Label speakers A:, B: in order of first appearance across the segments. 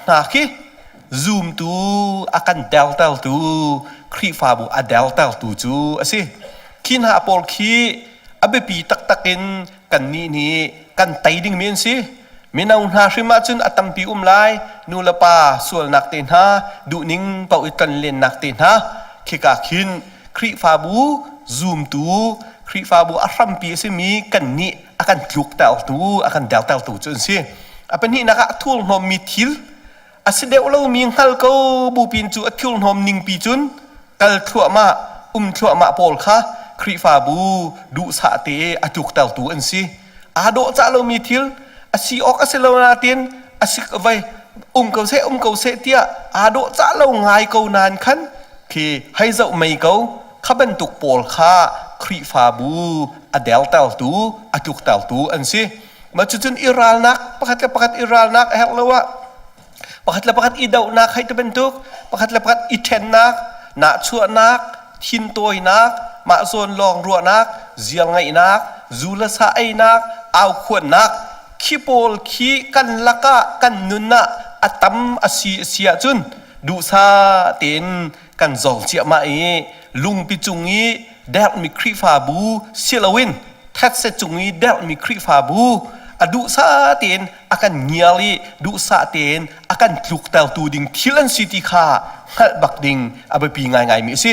A: Hna khi zumtu a kan deltertu Khrihfabu a deltertu cu a si. Khi hna pawl khi a biapi taktak in kannih nih kan tei dingmi an si. Mino hna hrim ahcun a tampi um lai. Nu le pa sualnak te hna, duhning paoh i tlonlennak te hna, khika khin Khrihfabu zumtu, Khrihfabu a hrampi a simi kannih a kan tluktertu, a kan dertertu cu an si. A pahnihnak ah a thurhnawmmi thil a si deuh lomi hngal ko bupin cu a thurhnawm ningpi cun kal thluahmah, um thluahmah pawl kha Khrihfabu duhsah te a tluktertu an si. Aa dawhcah lomi thil a si awk a si lo nain a si vai um ko seh um ko seh tiah aa dawhcah lo ngai ko nain khan khi hei zoh mei ko kha bantuk pawl kha Khrihfabu a dertertu a tluktertu an si. Mah cucun i ralnak pakhat le pakhat i ralnak a herh lo ah pakhat le pakhat i dohnak hei ti bantuk pakhat le pakhat i ṭhennak nahchuahnak thintawinak mah zawn lawng ruahnak zial ngeihnak zu le sa einak aukhuannak khi pawl khi kan lakah kan nun ah a tam a si a si ahcun duhsah tein kan zor ciahmah i lungpi cung i derhmi Khrihfabu si loin thetse cung i derhmi Khrihfabu a duhsah tein a kan ngial i duhsah tein a kan tluktertu ding thil an si ti kha hngalh bak ding a biapi ngaingaimi a si.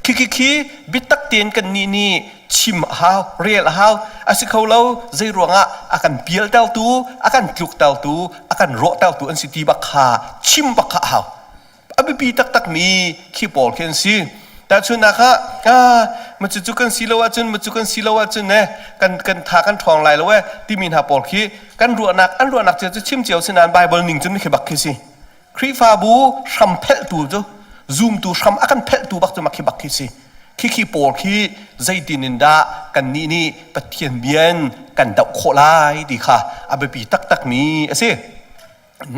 A: Khi khi khi biatak tein kannih nih chim a hau, rel a hau. A si kho lo, zei ruangah a kan pialtertu, a kan tluktertu, a kan rawhtertu an si ti bak kha chim bak kha a hau. A biapi taktakmi khi pawl khi an si. Tahchunhnak ah, ah macu cu kan si lo ahcun, macu kan si lo ahcun eh, kan kan tha kan ṭhawng lai lo eh timi hna pawl khi kan ruahnak an ruahnak cio cu chim cio si nain Bible ning cun khi bak khi si. Khrihfabu hram phelhtu cu zumtu hram a kan phelhtu bak cu mak khi bak khi si. Khi khi pawl khi zeitin in dah kannih nih Pathian bian kan doh khawh lai ti kha a biapi taktakmi a si.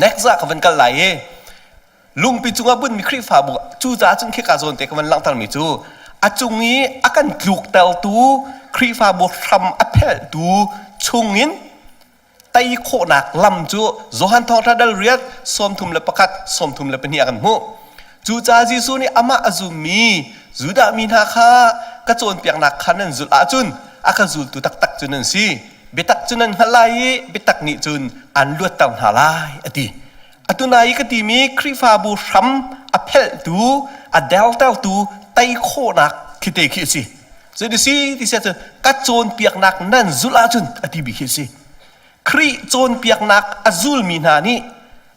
A: Next ah ka van kal lai i lungpi cungah bunmi Khrihfabu cucaah cun khika zawn te ka van langhtermi cu a cung i a kan tluktertu Khrihfabu hram a phelhtu chungin tei khawhnak lam cu Johan Thawngṭha dal riat 31 32 ah kan hmuh. Cucaah Jesuh nih amah a zummi Judah mi hna kha ka cawnpiaknak kha nan zulh ahcun a ka zultu taktak cu nan si. Biatak cu nan hngalh lai i biatak nih cun aan luatter hna lai a ti. Atu na i ka timi Khrihfabu hram a phelhtu, a dertertu tei khawhnak khi te khi a si. Zei si ti sia cun ka cawnpiaknak nan zulh ahcun a ti bi khi a si. Khrih cawnpiaknak a zulmi hna nih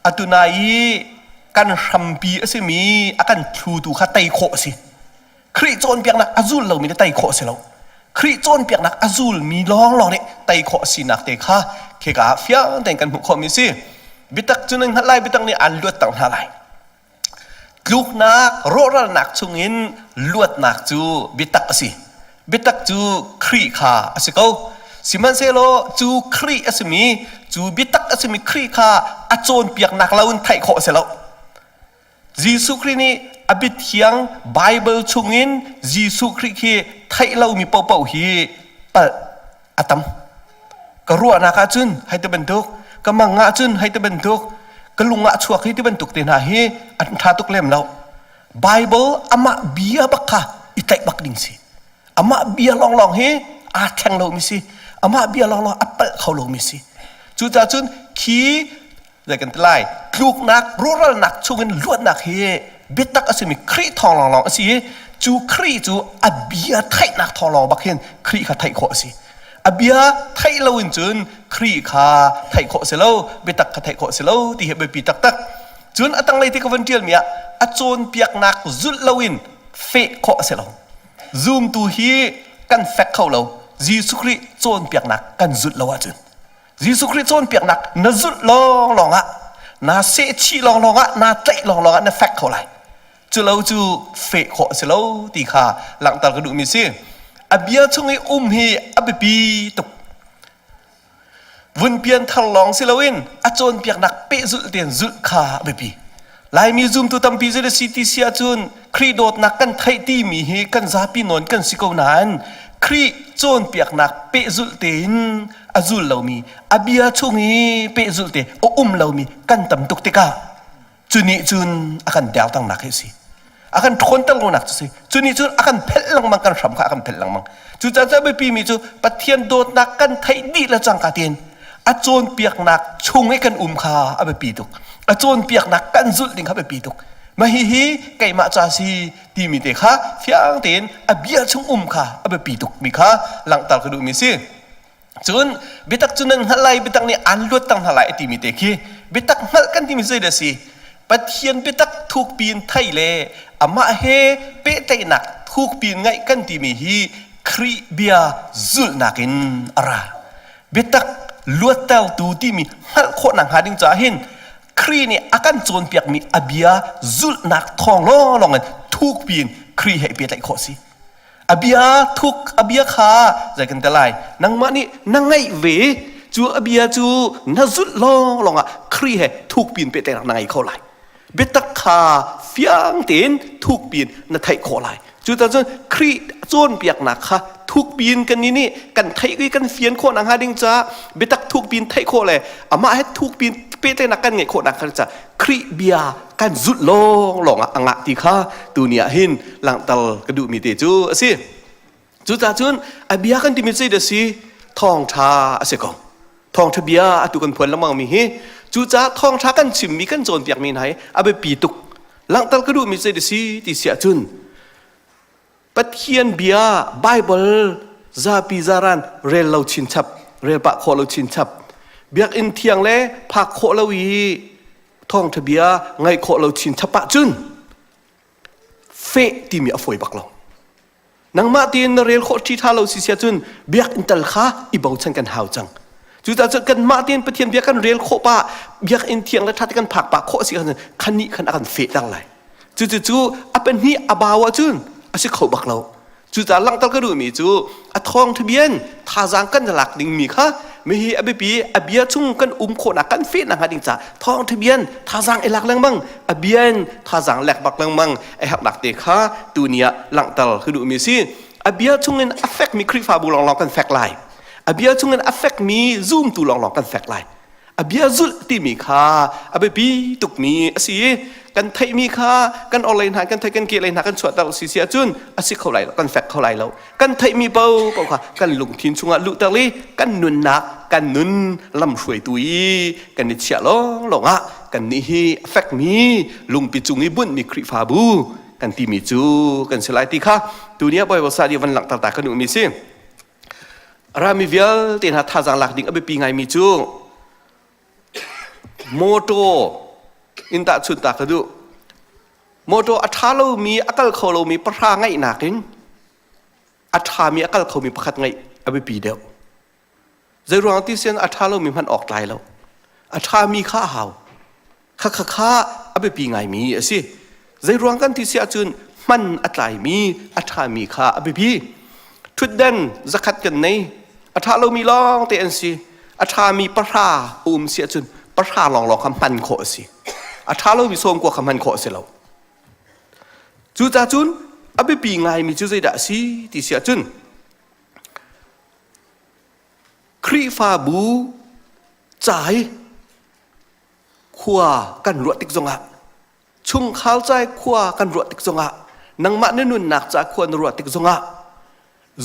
A: atu na i kan hrampi a simi a kan thlutu kha tei khawh a si. Khrih cawnpiaknak a zul lomi nih tei khawh a si lo. Khrih cawnpiaknak a zulmi lawnglawng nih tei khawh a sinak te kha khika ah fiang tein kan hmuh khawhmi a si. Biatak cu nan hngalh lai, biatak nih aan luatter hna lai. Tluknak, rawhralnak chungin luatnak cu biatak a si. Biatak cu Khrih kha a si ko. Sihmanhsehlaw cu Khrih a simi, cu biatak a simi Khrih kha a cawnpiaknak lo in theih khawh a si lo. Jesuh Khrih nih a biathiang Baibal chungin Jesuh Khrih khi theih lomi paohpaoh hi palh a tam. Ka ruahnak ahcun hei ti bantuk, ka mang ahcun hei ti bantuk, ka lung ah chuak hi ti bantuk te hna hi an ṭha tuk lem lo. Baibal amah bia bak kha i tlaih bak ding si. Amah bia lawnglawng hi aa thleng lomi si. Amah bia lawnglawng a palh kho lomi si. Cucaah cun khi zei kan ti lai tluknak rawhralnak chungin luatnak hi biatak a simi Khrih thawng lawnglawng a si i cu Khrih cu a bia theihnak thawng lawng bak hin Khrih kha theih khawh a si. A bia theih lo in cun Khrih kha theih khawh a si lo, biatak kha theih khawh a si lo ti hi biapi taktak. Cun a tanglei ti ka van ṭialmi ah a cawnpiaknak zulh loin feh khawh a si lo. Zumtu hi kan fek kho lo. Jesuh Khrih cawnpiaknak kan zulh lo ahcun. Jesuh Khrih cawnpiaknak na zulh lawnglawng ah naa sehchih lawnglawng ah naa tlaih lawnglawng ah na fek kho lai. Cu lo cu feh khawh a si lo ti kha langhter ka duhmi si. A bia chung i um hi a biapi tuk. Vun pian thar lawng si loin a cawnpiaknak pehzulh tein zulh kha a biapi. Laimi zumtu tampi cu CTC ahcun Khrih dawtnak kan theih timi hi kan zapi nawn kan si ko nain Khrih cawnpiaknak pehzulh tein a zul lomi, a bia chung i pehzulh te a um lomi kan tam tuk tikah. Cu nih cun a kan derternak hi a si. A kan ṭhawnter lonak cu si. Cu nih cun a kan phelh lengmang, kan hram kha a kan phelh lengmang. Cucaah cu a biapi mi cu Pathian dawtnak kan theih dih le cangka tein a cawnpiaknak chung i kan um kha a biapi tuk. A cawnpiaknak kan zulh ding kha a biapi tuk. Mah hihi keimah ca si timi te kha fiang tein a bia chung um kha a biapi tuk mi kha langhter ka duhmi si. Cun biatak cu nan hngalh lai, biatak nih aan luatter hna lai a timi te khi biatak hngalh kan timi zei dah si? Pathian biatak thukpi in theih le amah he pehtlaihnak thukpi in ngaih kan timi hi Khrih bia zulhnak in a ra. Biatak luattertu timi hngalh khawhnak hnga ding caah hin Khrih nih a kan cawnpiakmi a bia zulhnak thawng lawnglawng in thukpi in Khrih he i pehtlaih khawh a si. A bia thuk a bia kha zei kan ti lai nangmah nih na ngaih ve cu a bia cu na zulh lawnglawng ah Khrih he thukpi in pehtlaihnak na ngei kho lai. Biatak kha fiang tein thukpi in na theih khawh lai. Cucaah cun Khrih cawnpiaknak kha thukpi in kan nih kan theih i kan fian khawh nakhnga ding caah biatak thukpi in theih khawh le amah he thukpi in pehtlaihnak kan ngeih khawh nakhnga caah Khrih bia kan zulh lawnglawng ah a ngah ti kha tuni ah hin langhter ka duhmi te cu a si. Cucaah cun a bia kan timi zei dah si thawngṭha a si ko. Thawngṭha bia atu kan phuan lengmang mi hi cucaah thawngṭha kan chimmi kan cawnpiakmi hna hi a biapi tuk. Langhter ka duhmi zei dah si ti si ahcun Pathian bia Bible zapi zaran rel lo chinchap rel pah khawh lo chinchap biakinn thiang le phak khawh lo i thawngṭha bia ngaih khawh lo chinchap ahcun feh timi a fawi bak lo. Nangmah tein na rel khawh ṭhi ṭha lo si sia cun biakinn tal kha i bochan kan hau cang. Cucaah cun kanmah tein Pathian bia kan rel khawh pah biakinn thiang le ṭha te kan phak pah khawh si khan khan nih khan a kan fehter lai. Cucu a pahnih a bau ahcun a si kho bak lo. Cucaah langhter ka duhmi cu a thawngṭha bian thazaang kan lak dingmi kha mihi a biapi a bia chung kan um khawhnak kan fehnak hnga ding caah thawngṭha bian thazaang i lak lengmang a bian thazaang lek bak lengmang a herhnak te kha tuni ah langhter ka duhmi si. A bia chungin a fekmi Khrihfabu lawnglawng kan fek lai. A bia chungin a fekmi zumtu lawnglawng kan fek lai. A bia zulh timi kha a biapi tukmi a si i kan theihmi kha kan orhlei hna kan theih kan kehlei hna kan chuahter si si ahcun a si kho lai lo kan fek kho lai lo kan theihmi paohpaoh kha kan lungthin chungah luhter i kan nunnak kan nun lamhruaitu i kan i chiah lawnglawng ah kan nih hi a fekmi lungpi cung i bunhmi Khrihfabu kan timi cu kan si lai ti kha tuni ah Bawipa sa nih van langhter ta kan duhmi si. Rami vialte hna thazaang lak ding a biapi ngaimi cu motor in tahchunh ta ka duh. Motor a ṭha lomi, a kal kho lomi pahra ngeihnak in a ṭhami a kal khomi pakhat ngeih a biapi deuh. Zeiruang ti sian a ṭha lomi hmanh awk tlai lo. A ṭhami kha a hau. Khakha kha a biapi ngaimi a si. Zeiruang kan ti si ahcun hman a tlaimi, a ṭhami kha a biapi. Ṭhutden zakhat kan nei. A ṭha lomi lawng te an si. A ṭhami pahra um si ahcun pahra lawnglawng kha hman khawh a si. A ṭha lomi sawmkua kha hman khawh a si lo. Cucaah cun a biapi ngaimi cu zeidah a si ti si ahcun Khrihfabu ca hi khua kan ruah tik zongah chungkhar cai khua kan ruah tik zongah nangmah na nunnak ca khua na ruah tik zongah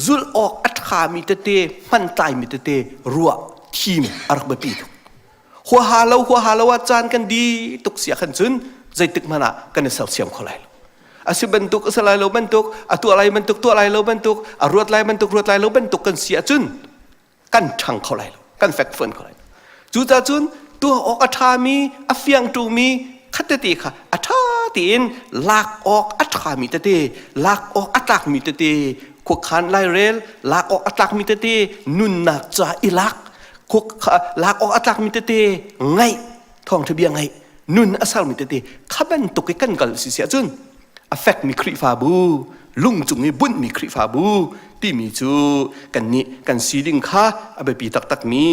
A: zulh awk a ṭhami tete hmantlaimi tete ruah thim a rak biapi tuk huaha lo huaha lo ah caan kan di tuk sia khan cun zeitik hmanh ah kan i sersiam kho lai lo a si bantuk a si lai lo bantuk a tuah lai bantuk tuah lai lo bantuk a ruat lai bantuk ruat lai lo bantuk kan si ahcun kan ṭhang kho lai lo kan fekfuan kho lai lo cucaah cun tuah awk a ṭhami a fiang ṭumi khat tete kha a ṭha tein lak awk a ṭhami tete lak awk a tlakmi tete khuakhan lairel lak awk a tlakmi tete nunnak ca i lak lak awk a tlakmi tete ngaih thawngṭha bia ngaih nun a sermi tete kha bantuk i kan kal si si ahcun a fekmi Khrihfabu lungcung i bunhmi Khrihfabu timi cu kannih kan si ding kha a biapi taktakmi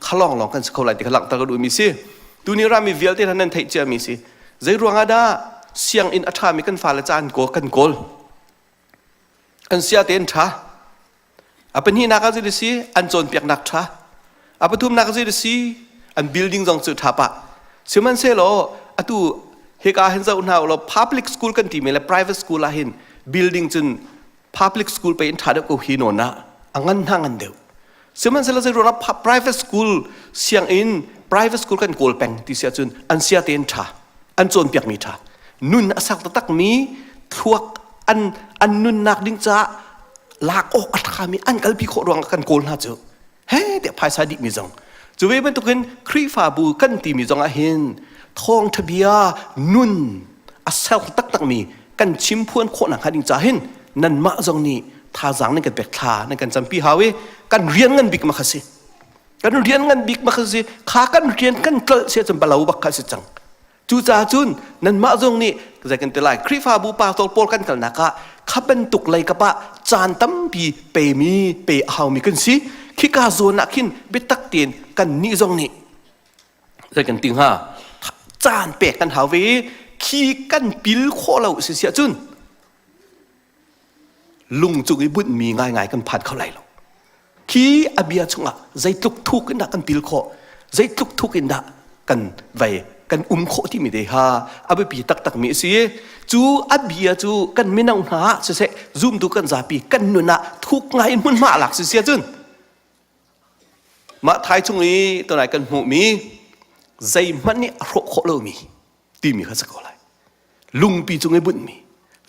A: kha lawnglawng kan si kho lai ti kha langhter ka duhmi si. Tuni rami vialte hna nan theih ciami si. Zei ruangah dah sianginn a ṭhami kan fale ca an kawl kan kawl. An sia tein ṭha. A pahnihnak ah zei si an cawnpiaknak ṭha. A pathumnak ah zei si an building zong cu ṭha pah. Sihmanhsehlaw atu Hika hin zoh hna ulaw public school kan timi le private school ah hin building cun public school pe in ṭha deuh ko hi nawn ah a ngan hna ngan deuh. Sihmanhsehlaw zei ruangah private school sianginn private school kan kawl peng ti si ahcun an sia tein ṭha an cawnpiakmi ṭha nun a sak taktakmi thluak an an nunnak ding caah lak awk a ṭhami an kalpi khawh ruangah kan kawl hna cu he tiah phaisa dihmi zong cu ve bantukin Khrihfabu kan timi zong ah hin thawngṭha bia nun a ser taktakmi kan chimphuan khawh nakhnga ding ca hin nanmah zong nih thazaang nan kan pek thla nan kan campi hau i kan rian ngan bik ma kha si kan rian ngan bik ma kha si kha kan rian kan tlolh sia cun balo bak kha si cang cucaah cun nanmah zong nih zei kan ti lai Khrihfabu pastor pawl kan kalnak ah kha bantuk lei kap ah caan tampi pemi pe a haumi kan si khika zawn ah khin biatak tein kan nih zong nih zei kan ti hnga caan pek kan hau ve i khi kan pil khawh lo si siah cun lung cung i bunhmi ngaingai kan phan kho lai lo khi a bia chungah zeitluk thuk in dah kan pil khawh zeitluk thuk in dah kan vei kan um khawh timi te ha a biapi taktak mi a si cu a bia cu kan mino hna ah siseh zumtu kan zapi kan nun ah thuk ngai in hmunhma lak si sia cun Mah thai chung i tunai kan hmuhmi zeihmanh nih a hrawh khawh lomi timi kha si ko lai. Lungpi cung i bunhmi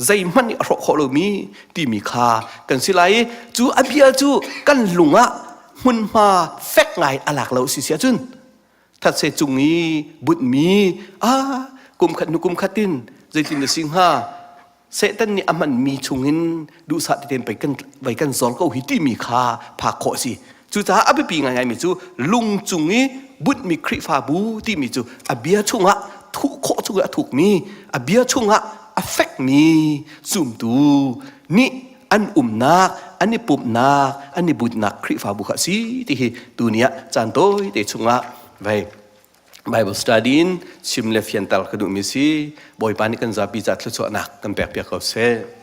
A: zeihmanh nih a hrawh khawh lomi timi kha kan si lai i cu a bia cu kan lung ah hmunhma fek ngai a lak lo si si ahcun thatse cung i bunhmi ah kum khat hnu kum khat in zeitin na si hnga Satan nih a hmanmi chungin duhsah tein pei kan vei kan zor ko hi timi kha phak khawh a si. Cucaah a biapi ngaingaimi cu lung cung i bunhmi Khrihfabu timi cu a bia chungah thuh khawh chung i a thukmi, a bia chungah a fekmi zumtu nih an umnak, an i pumhnak, an i butnak Khrihfabu kha a si ti hi tuni ah caan tawi te chungah vei Bible study in chim le fianter ka duhmi si Bawipa nih kan zapi ca thluachuahnak kan pek piak ko seh.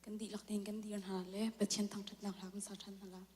B: Kan dihlak tein kan dir hna le Pathian thangṭhatnak hla kan sa ṭhan hna lai.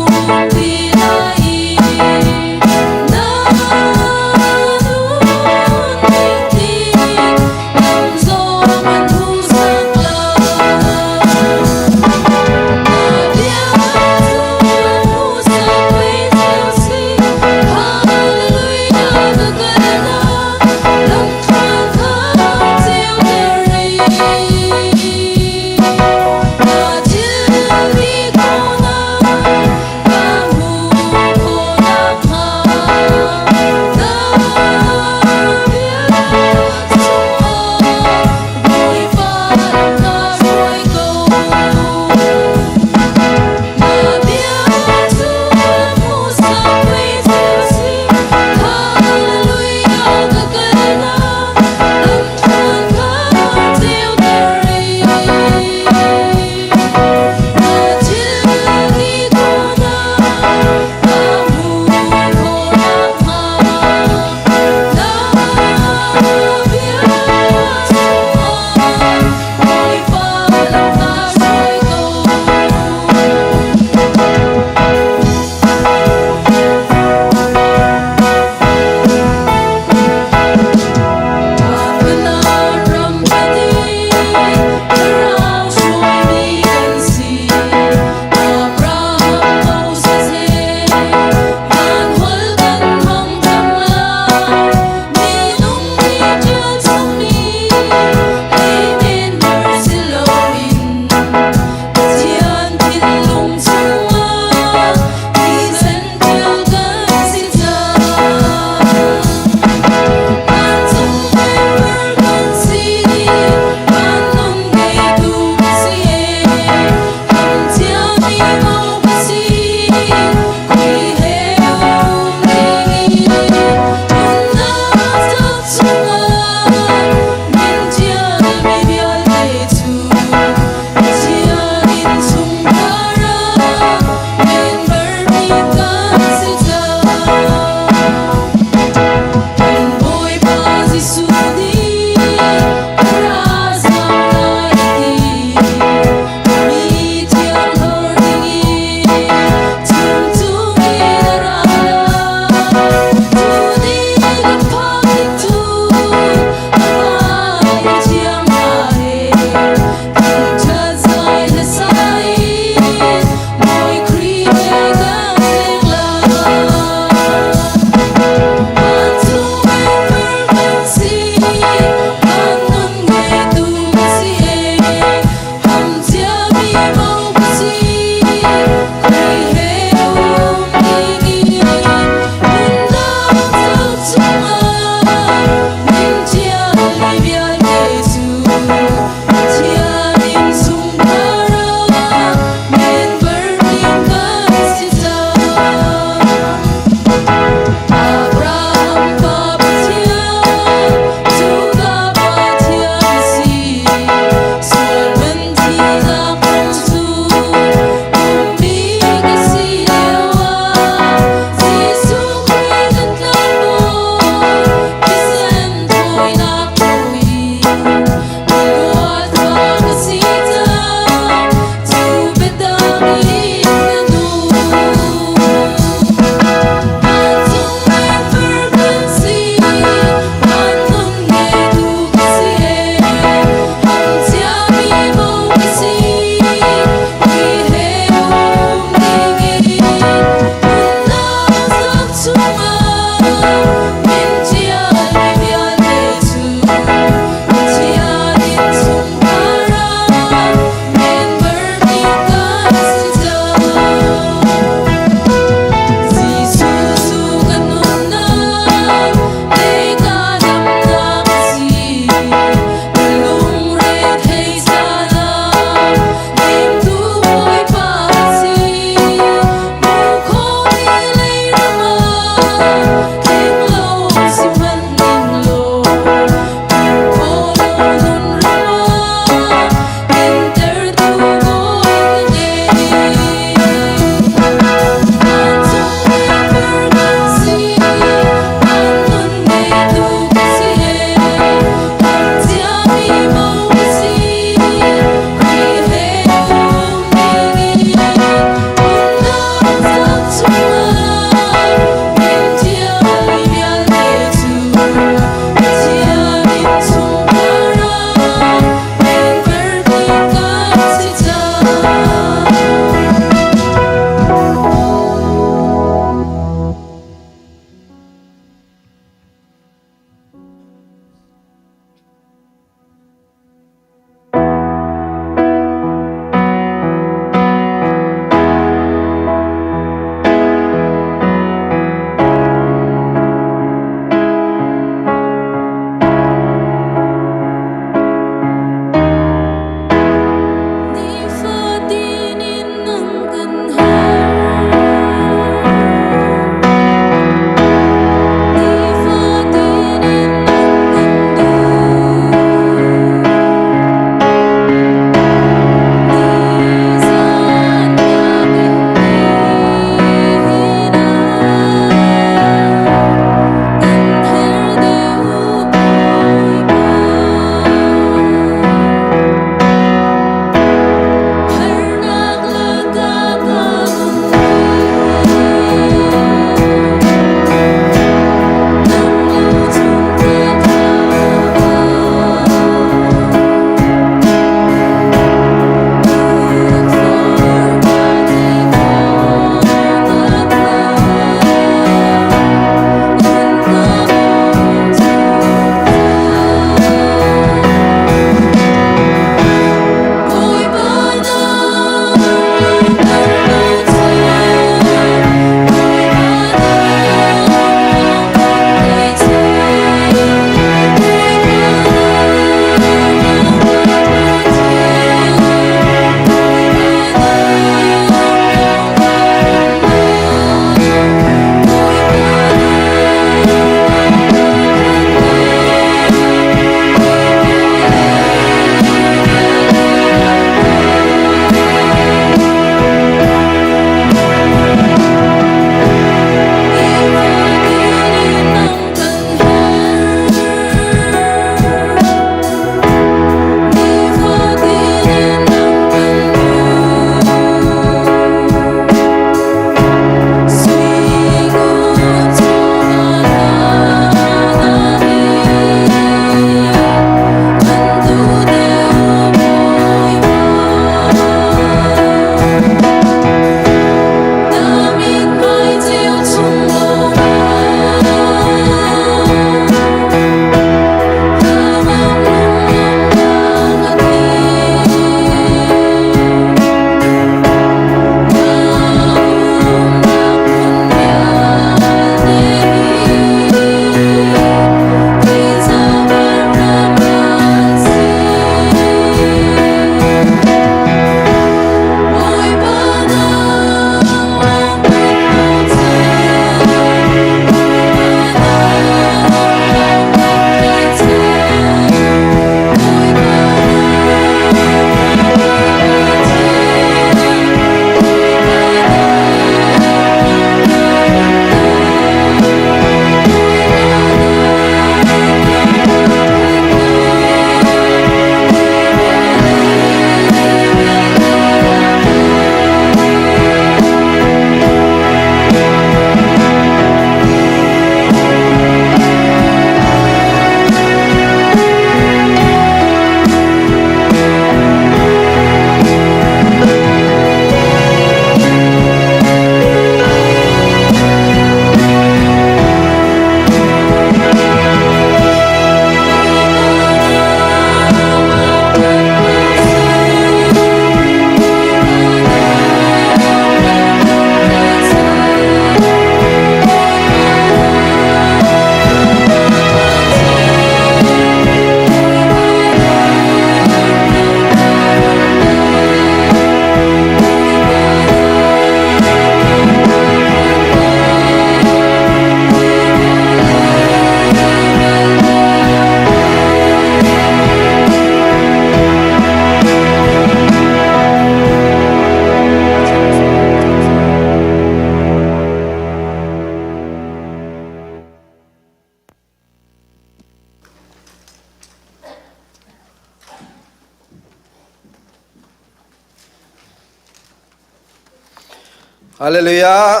C: Hallelujah.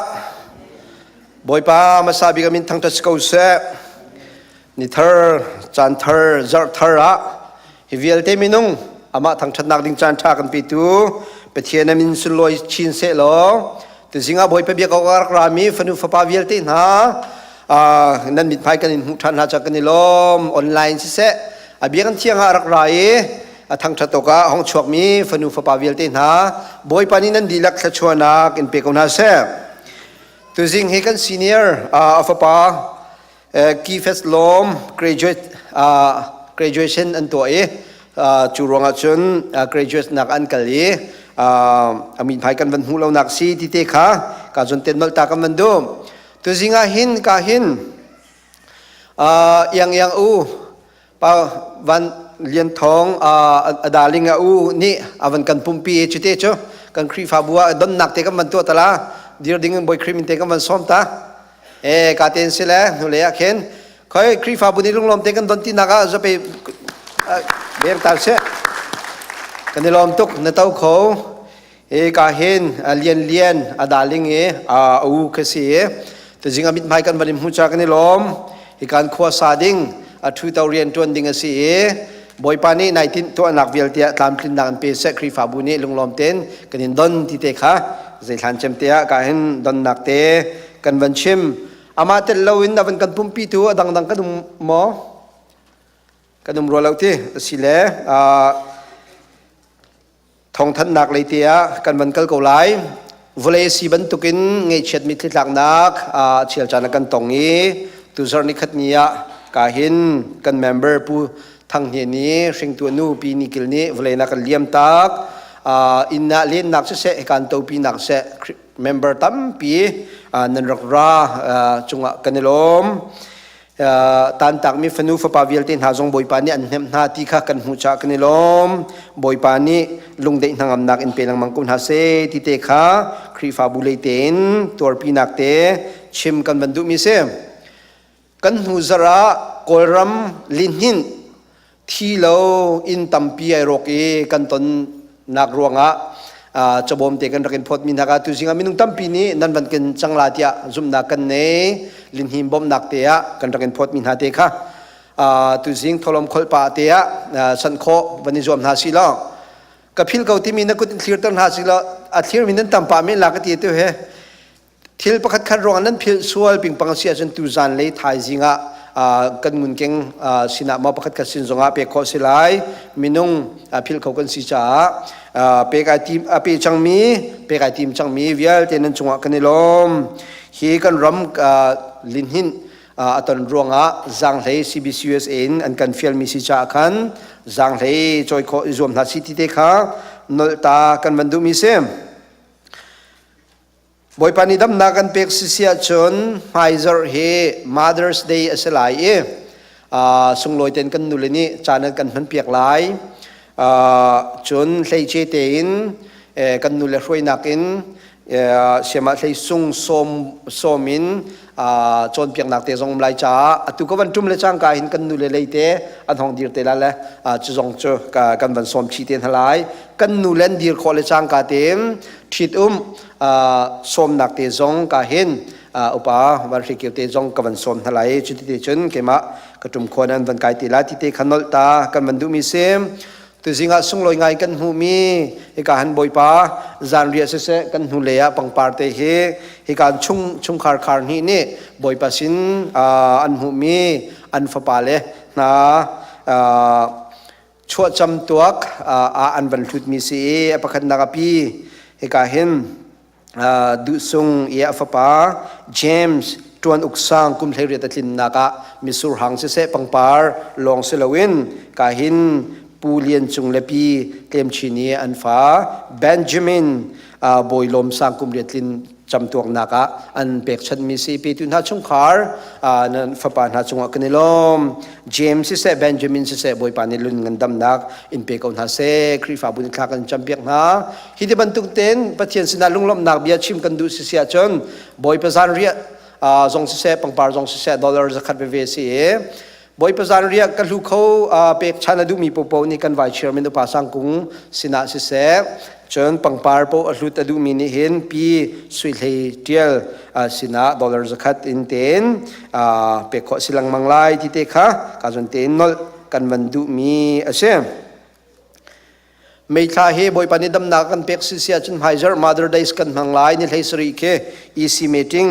C: Bawipa hmasa bik a min thangṭhat si ko seh. Ni thar, caan thar, zarh thar ah hi vialte minung amah thangṭhatnak ding caan ṭha kan petu Pathian a min sunlawi chin seh law tuzing ah Bawipa biak awk a rak rami fanu fapa vialte hna nan mithmai kan in hmuh ṭhan hna cang kan i lawm. Online siseh a biakinn thiang ah a rak ra i a thangṭhat awkah hong chuakmi fanu fapa vialte hna Bawipa nih nan dihlak thluachuahnak in pe ko hna seh. Tuzing hi kan senior a fapa Kifes Lawm graduate graduation an tuah i cu ruangah cun graduate nak an kal i a mithmai kan van hmuh lonak si ti te kha ka zun ten nolh ta kan van duh. Tuzing ah hin ka hin iang iang u Pa Van Lian Thawng a darling a u nih a van kan pumpi cute cu kan Khrihfabu ah donnak te kan van tuah tala dir ding in Bawi Khrih min te kan van sawm ta e ka ten si le hnulei ah khin khoi Khrihfabu nih lunglawm te kan don ti nak ah zape beng ta se kan i lawm tuk na to kho E ka hin lian lian a darling i a u ka si i tuzing a mithmai kan van in hmu cha kan i lawm. Hi kan khua sa ding a thu to rian tuan ding a si i Bawipa nih nai tinh tuahnak vialte ah tlamtlinnak an pe seh Khrihfabu nih lunglawm tein kan in don ti te kha zeithlan cem te ah ka hin donnak te kan van chim. Amah tel loin a van kan pumpi tu a dangdang kan um maw? Kan um rua lo ti a si le Thawngthanhnak lei te ah kan van kal ko lai. Vawlei si bantukin ngaihchiat mitthli tlaknak a chial caan ah kan tong i tuzarh nikhat ni ah ka hin kan member Pu Thang Hne nih hringtu nu Pi Ni Kil nih vawlei na kan liam tak. Inn ah lennak siseh kan topinak seh member tampi nan rak ra cungah kan i lawm. Tantakmi fanu fapa vialte hna zong Bawipa nih an hnemh hna ti kha kan hmuh caah kan i lawm. Bawipa nih lungdeih hnangamnak in pe lengmang ko hna seh ti te kha Khrihfabu lei tein tuarpinak te chim kan van duhmi si. Kan hnu zarh ah Kawlram lihninh thi lo inn tampi ai rawk i kan tonnak ruangah cabawm te kan rak in phawtmi hna ka tuzing ah minung tampi nih nan van ken cang la tiah zumhnak kan nei linhim bawmhnak te ah kan rak in phawtmi hna te kha tuzing tholom kholpa te ah sanh khawh van i zuam hna si law ka phil ko timi na kut in thlirter hna si law a thlirmi nan tam pa men la ka ti tu he Thil pakhat khat ruangah nan philh sual pingpang si ahcun tuzan lei thaizing ah kan ngunkeng sinah maw pakhat khat sin zongah pek khawh si lai. Minung philh kho kan si caah pek ai tim a pe cangmi pek ai tim cangmi vialte nan cungah kan i lawm. Hi kan ram linhinh a ton ruangah zaanghlei CBCUSA in an kan fialmi si caah khan zaanghlei cawi khawh i zuam hna si ti te kha nolh ta kan van duhmi si. Bawipa nih damnak kan pek sisi ahcun hmaizarh hi Mother's Day a si lai i sunglawi tein kan nule nih caan an kan hmanpiak lai. Cun hleice tein kan nule hruainak in siamah hlei sung sawm sawm in cawnpiaknak te zong um lai caah atu ka van ṭum le cangka hin kan nule lei te an hong dir te la le cu zong cu kan van sawm chih te hna lai. Kan nule an dir khawh le cangka tein ṭhitum sawmnak te zong ka hin upa van hrikio te zong ka van sawm hna lai cuti te cun keimah ka ṭum khuan an van kai te la ti te kha nolh ta kan van duhmi si tuzing ah sunglawi ngai kan hmuhmi hika han bawipa zanriah siseh kan hnu lei ah pangpar te hi hika chung chungkhar khar hnih nih bawipa sin an hmuhmi an fapa le hna chuahcam tuak ah an van hlutmi si i a pakhatnak a pi hika hin duhsung i a fapa James Tuan Uk Sang kum 18 a tlinnak ah misur hang siseh pangpar lawng si loin ka hin Pu Lian Cung le Pi Tlem Chin i an fa Benjamin Bawi Lawm Sang kum riat tlin camtuaknak ah an pekchanhmi si petu hna chungkhar nan fapa hna cungah kan i lawm James siseh Benjamin siseh Bawipa nih lun ngandamnak in pe ko hna seh Khrihfabu nih thla kan campiak hna hi ti bantuk tein Pathian sinah lunglawmhnak bia chim kan duh si si ahcun Bawipa zanriah zong siseh pangpar zong siseh dollar zakhat veve si i Bawipa zanriah ka hlu kho pek chan a duhmi popo nih kan vai chairman upa Sang Kung sinah siseh. Cun pangpar paoh a hlut a duhmi nih hin pi sui hlei ṭial sinah dollar zakhat in tein pek khawh a si lengmang lai ti te kha ka zawn tein nolh kan van duhmi a si. Meithla hi Bawipa nih damnak kan pek si si ahcun hmaizarh Mother Days kan hmang lai ni hlei sarih khi EC meeting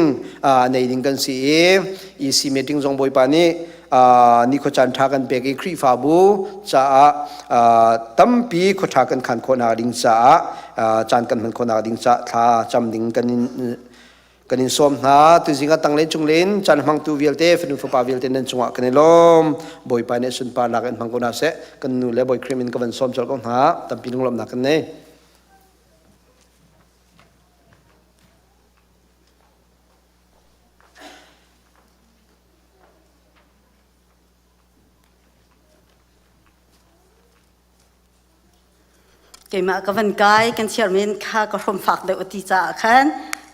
C: nei ding kan si i EC meeting zong Bawipa nih nikhua caan ṭha kan pek i Khrihfabu caah tampi khua ṭha kan khan khawhnak ding caah caan kan hman khawhnak ding caah thla cam ding kan in Kan in sawm hna tuzing ah tanglen chunglen caan hmangtu vialte fanu fapa vialte nan cungah kan i lawm. Bawipa nih sunparnak in hmang ko hna seh. Kan nu le Bawi Khrih min ka van sawm colh ko hna. Tampi lunglawmhnak kan nei.
D: Keimah ka van kai kan chairman kha ka hrom fak deuh a ti caah khan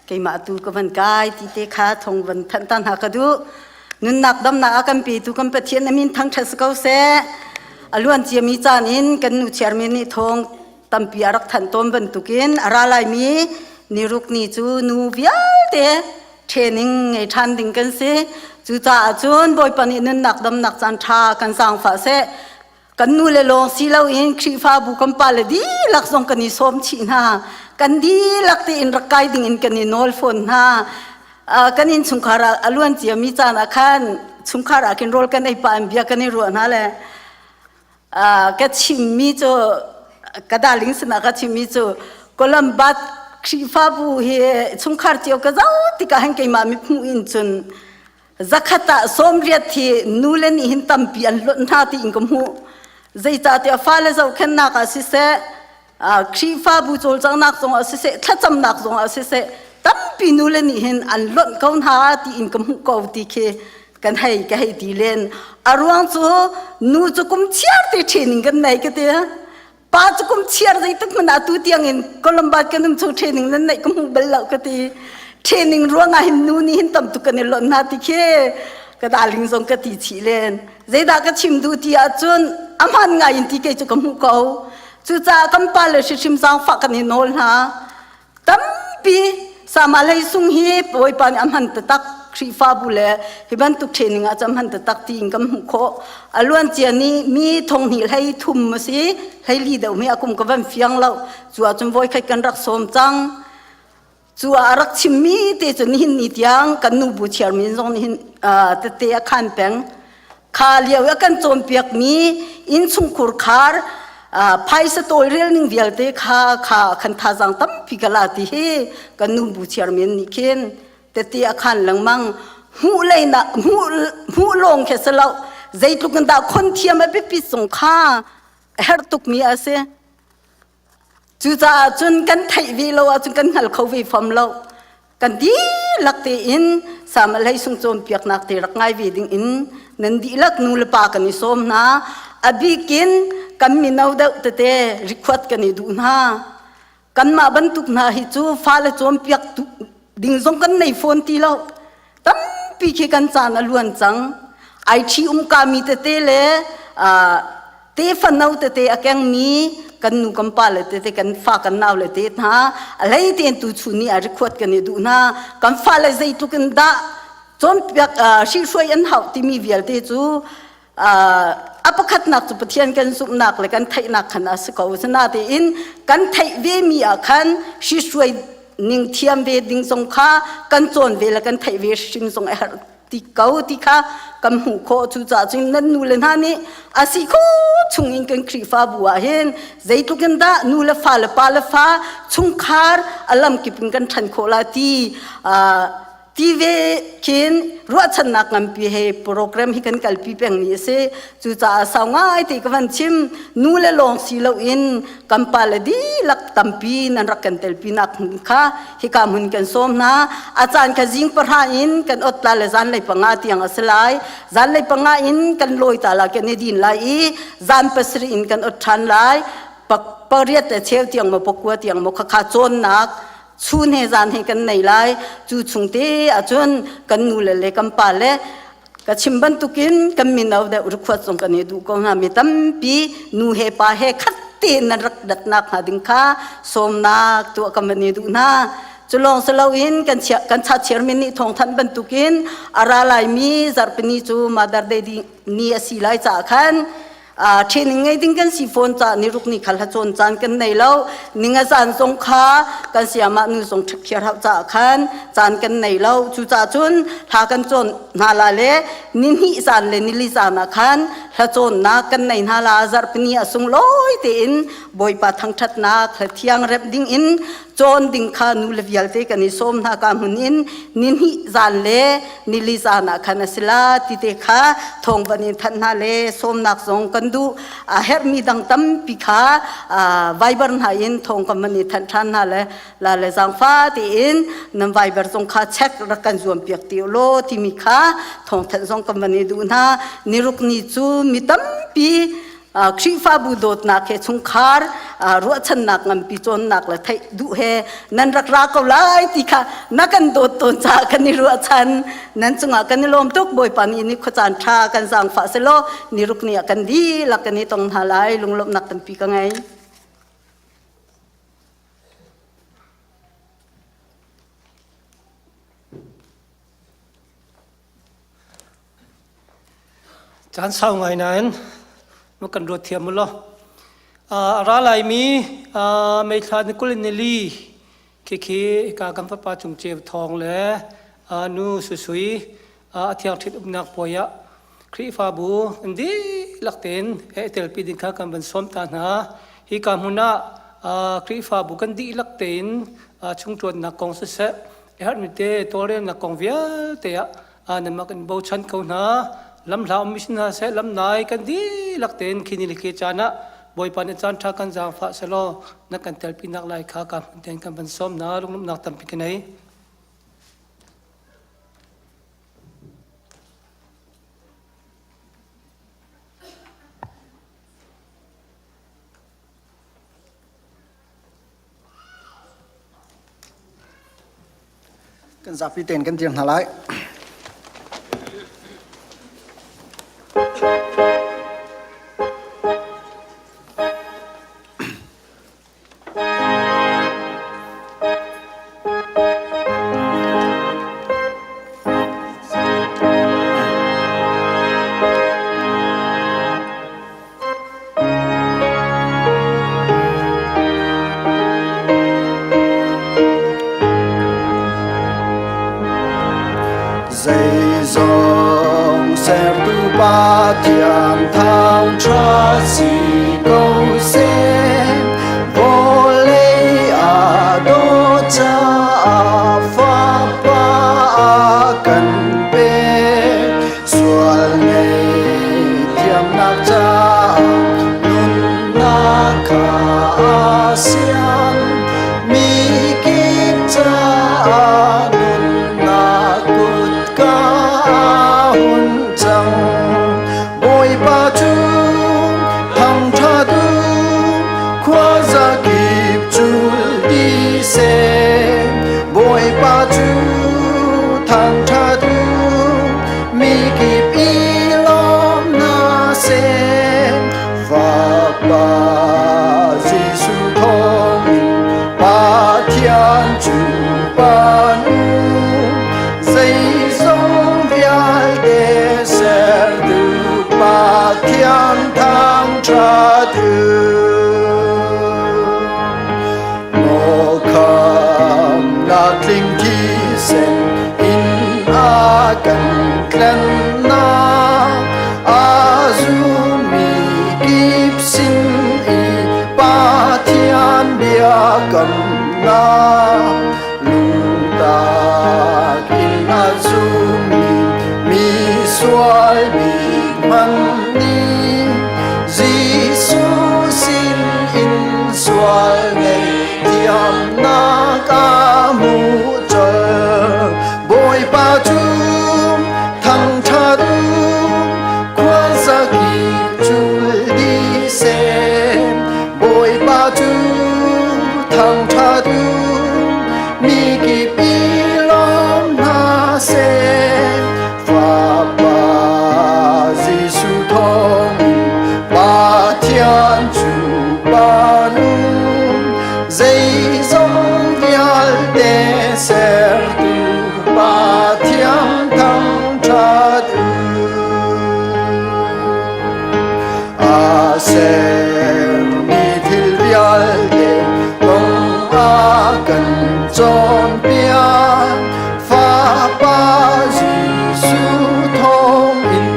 D: keimah tu ka van kai ti te kha thong van thanh ta hna ka duh. Nunnak damnak a kan petu kan Pathian a min thangṭhat si ko seh. A luan ciami caan in kan nu chairman nih thong tampi a rak thanh tawn bantukin a ra laimi niruk ni cu nu vialte training ngei ṭhan ding kan si. Cucaah cun Bawipa nih nunnak damnak caan ṭha kan zaangfah seh. Kan nu le lawng si loin Khrihfabu kan pale dihlak zong kan i sawm chih hna. Kan dihlak tein rak kai ding in kan i nawl fawn hna. Kan innchungkhar ah a luan ciami caan ah khan chungkhar ah khin rawl kan ei pah in bia kan i ruah hna le ka chimmi cu ka darling sinah ka chimmi cu Columbus Khrihfabu hi chungkhar cio ka zoh tikah hin keimah mithmuh in cun Zakhat ah 80 hi nule nih hin tampi an lonh hna tiin ka hmuh. Zeicahtiah fale zohkhenhnak ah siseh, Khrihfabu cawlcanghnak zongah siseh, thlacamnak zongah siseh, tampi nule nih hin an lonh ko hna tiin ka hmuh ko ti khi kan hei ka hei ti len. A ruang cu nu cu kum chiar te training kan nei ka ti. Pa cu kum chiar zeitik hmanh ah tu tiang in Columbus kan um chung training nan neih ka hmu bal lo ka ti. Training ruangah hin nu nih hin tam tuk kan i lonh hna ti khi ka darling zong ka ti chih len. Zeidah ka chim duh ti ahcun a hmaan ngai in ti kei cu ka hmuh ko. Cucaah kan pa le hrimhrim zaangfah kan i nawl hna. Tampi sama hlei sung hi Bawipa nih a hman taktak Khrihfabu le hi bantuk training ah cun hman taktak tiin kan hmuh khawh. A luan cia ni mi thong hnih hlei thum a si, hlei li deuh mi a kum ka van fiang lo. Cu ahcun voikhat kan rak sawm cang. Cu ah a rak chimmi te cu nihin ni tiang kan nu bu chairman zong nihin tete a khan peng. Kha lio i a kan cawnpiakmi innchungkhur khar phaisa tawlrel ning vialte kha kha khan thazaang tampi ka la ti hi kan nu bu chairman nih khin tete a khan lengmang hmuh lei na hmuh hmuh lawng khi si lo zeitluk in dah khon thiam a biapit zong kha a herh tukmi a si Cucaah cun kan theih ve lo ahcun kan hngal kho ve fam lo. Kan dihlak tein Samuel hlei sung cawnpiaknak te rak ngai ve ding in nan dihlak nu le pa kan i sawm hna. A bikin kan mino deuh tete rikhuat kan i duh hna. Kanmah bantuk hna hi cu fale cawnpiak ding zong kan nei fawn ti lo. Tampi khi kan caan a luan cang. Ai ṭhi umkami tete le tefa no tete a kengmi kan nu kan pa le tete kan fa kan nau le te hna a hlei tein tu chun ni ah rikhuat kan i duh hna kan fale zeitluk in dah cawnpiak hrihhruai an hauh timi vialte cu a pakhatnak cu Pathian kan zumhnak le kan theihnak khan a si ko sinatein kan theih ve mi ah khan hrihhruai ning thiam ve ding zong kha kan cawn ve le kan theih ve hrim zong a herh ti ko ti kha kan hmuh khawh cucaah cun nan nu le hna nih a si kho chung in kan Khrihfabu ah hin zeitluk in dah nu le fa le pa le fa chungkhar a lamkip in kan ṭhan khawh la ti ti ve khin ruahchannak nganpi he program hi kan kalpi pengmi a si cucaah sau ngai te ka van chim nu le lawng si loin kan pa le dihlak tampi nan rak kan telpi nak hmun kha hika hmun kan sawm hna a caan kha zing pahra in kan ot la le zan lei panga tiang a si lai zan lei panga in kan lawi ta la kan i din lai i zan pasarih in kan ot ṭhan lai pariat le cheu tiang maw pakua tiang maw khakha cawnnak chun he zan he kan nei lai cu chung te ahcun kan nu le le kan pa le ka chim bantukin kan mino deuh rukhuat zong kan i duh ko hna mi tampi nu he pa he khat te. tein nan rak datnak hnga ding kha sawmnak tuah kan van i duh hna. Culawng si loin kan kan cha chairman nih thawngthanh bantukin a ra laimi zarhpini cu Mother Day ni a si lai caah khan training ngei ding kan si fawn ca ni ruk ni khal ha cawn caan kan nei lo ninga zan zong kha kan siama nu zong ṭhikhiar hau caah khan caan kan nei lo cu ca cun hla kan cawn hna la le ni hnih zan le nili zan ah khan hla cawnnak kan nei hna la zarhpini a sunglawi tein Bawipa thangṭhatnak hla thiang remh ding in cawn ding kha nu le vialte kan i sawm hna ka hmun in ni hnih zan le nili zan ah khan a si la ti te kha thawng van in thanh hna le sawmnak zong kan duh. A herhmi dang tampi kha Viber hna in thawng kan van i thanh ṭhan hna le la le zaangfa tiin nan Viber zong kha check rak kan zuam piak ti law timi kha thawngthanh zong kan van i duh hna. Niruk ni cu mi tampi Khrihfabu dawtnak he chungkhar ruahchannak nganpi cawnnak le theih duh he nan rak ra ko lai ti kha na kan dawt tawn caah kan i ruahchan. Nan cungah kan i lawm tuk. Bawipa nih ni khuacaan ṭha kan zaangfah selaw niruk ni ah kan dihlak kan i tong hna lai. Lunglawmhnak tampi ka ngei.
E: Caan sau ngai nain na kan ruat thiam u law. A ra laimi May thla ni 20 ni li khikhi hika kan fapa Cung Ceu Thawng le nu Susui a thiang ṭhit umnak puai ah Khrihfabu an dihlak tein he telpi ding kha kan van sawm ta hna. Hika hmun ah Khrihfabu kan dihlak tein chungṭuannak kong siseh, a herhmi te tawlrelnak kong vialte ah nanmah kan bochan ko hna. Lamhla ummi si hna seh, lamnai kan dihlak tein khi ni le khi caan ah Bawipa nih caan ṭha kan zaangfah selaw na kan telpinak lai kha ka hmun tein kan van sawm hna. Lunglawmhnak tampi ka nei.
F: Kan zapi tein kan dir hna lai. Zeizong sertu Pathian thangṭhat si ko seh. Vawlei aa dawh caah Fapa a kan pek. Sual ngaihthiamnak caah nunnak kha a sian. Mi kip caah nunnak kutka a hun cang. Bawipa cu thangṭhat u, khuazakip cul dih seh. Bawipa cu thangṭhat u, mi kip i lawm hna seh. Fapa Jesuh thawngin Pathian cu pan u, zeizong vialte sertu Pathian thangṭhat u. Maw khamnak tling thisen in a kan tlennak a zummi kip sin i Pathian biakamnak lungtak in a zummi mi sual bik hmanh nih Jesuh sin in sual ngaihthiamnak a hmuh colh. Bawipa cu thangṭhat u, khuazakip cul dih seh. Bawipa cu thangṭhat u, mi kip i lawm hna seh. Fapa Jesuh thawngin Pathian cu pa.
G: Sermi thil vialte kong a kan cawnpiak. Fapa Jesuh thawngin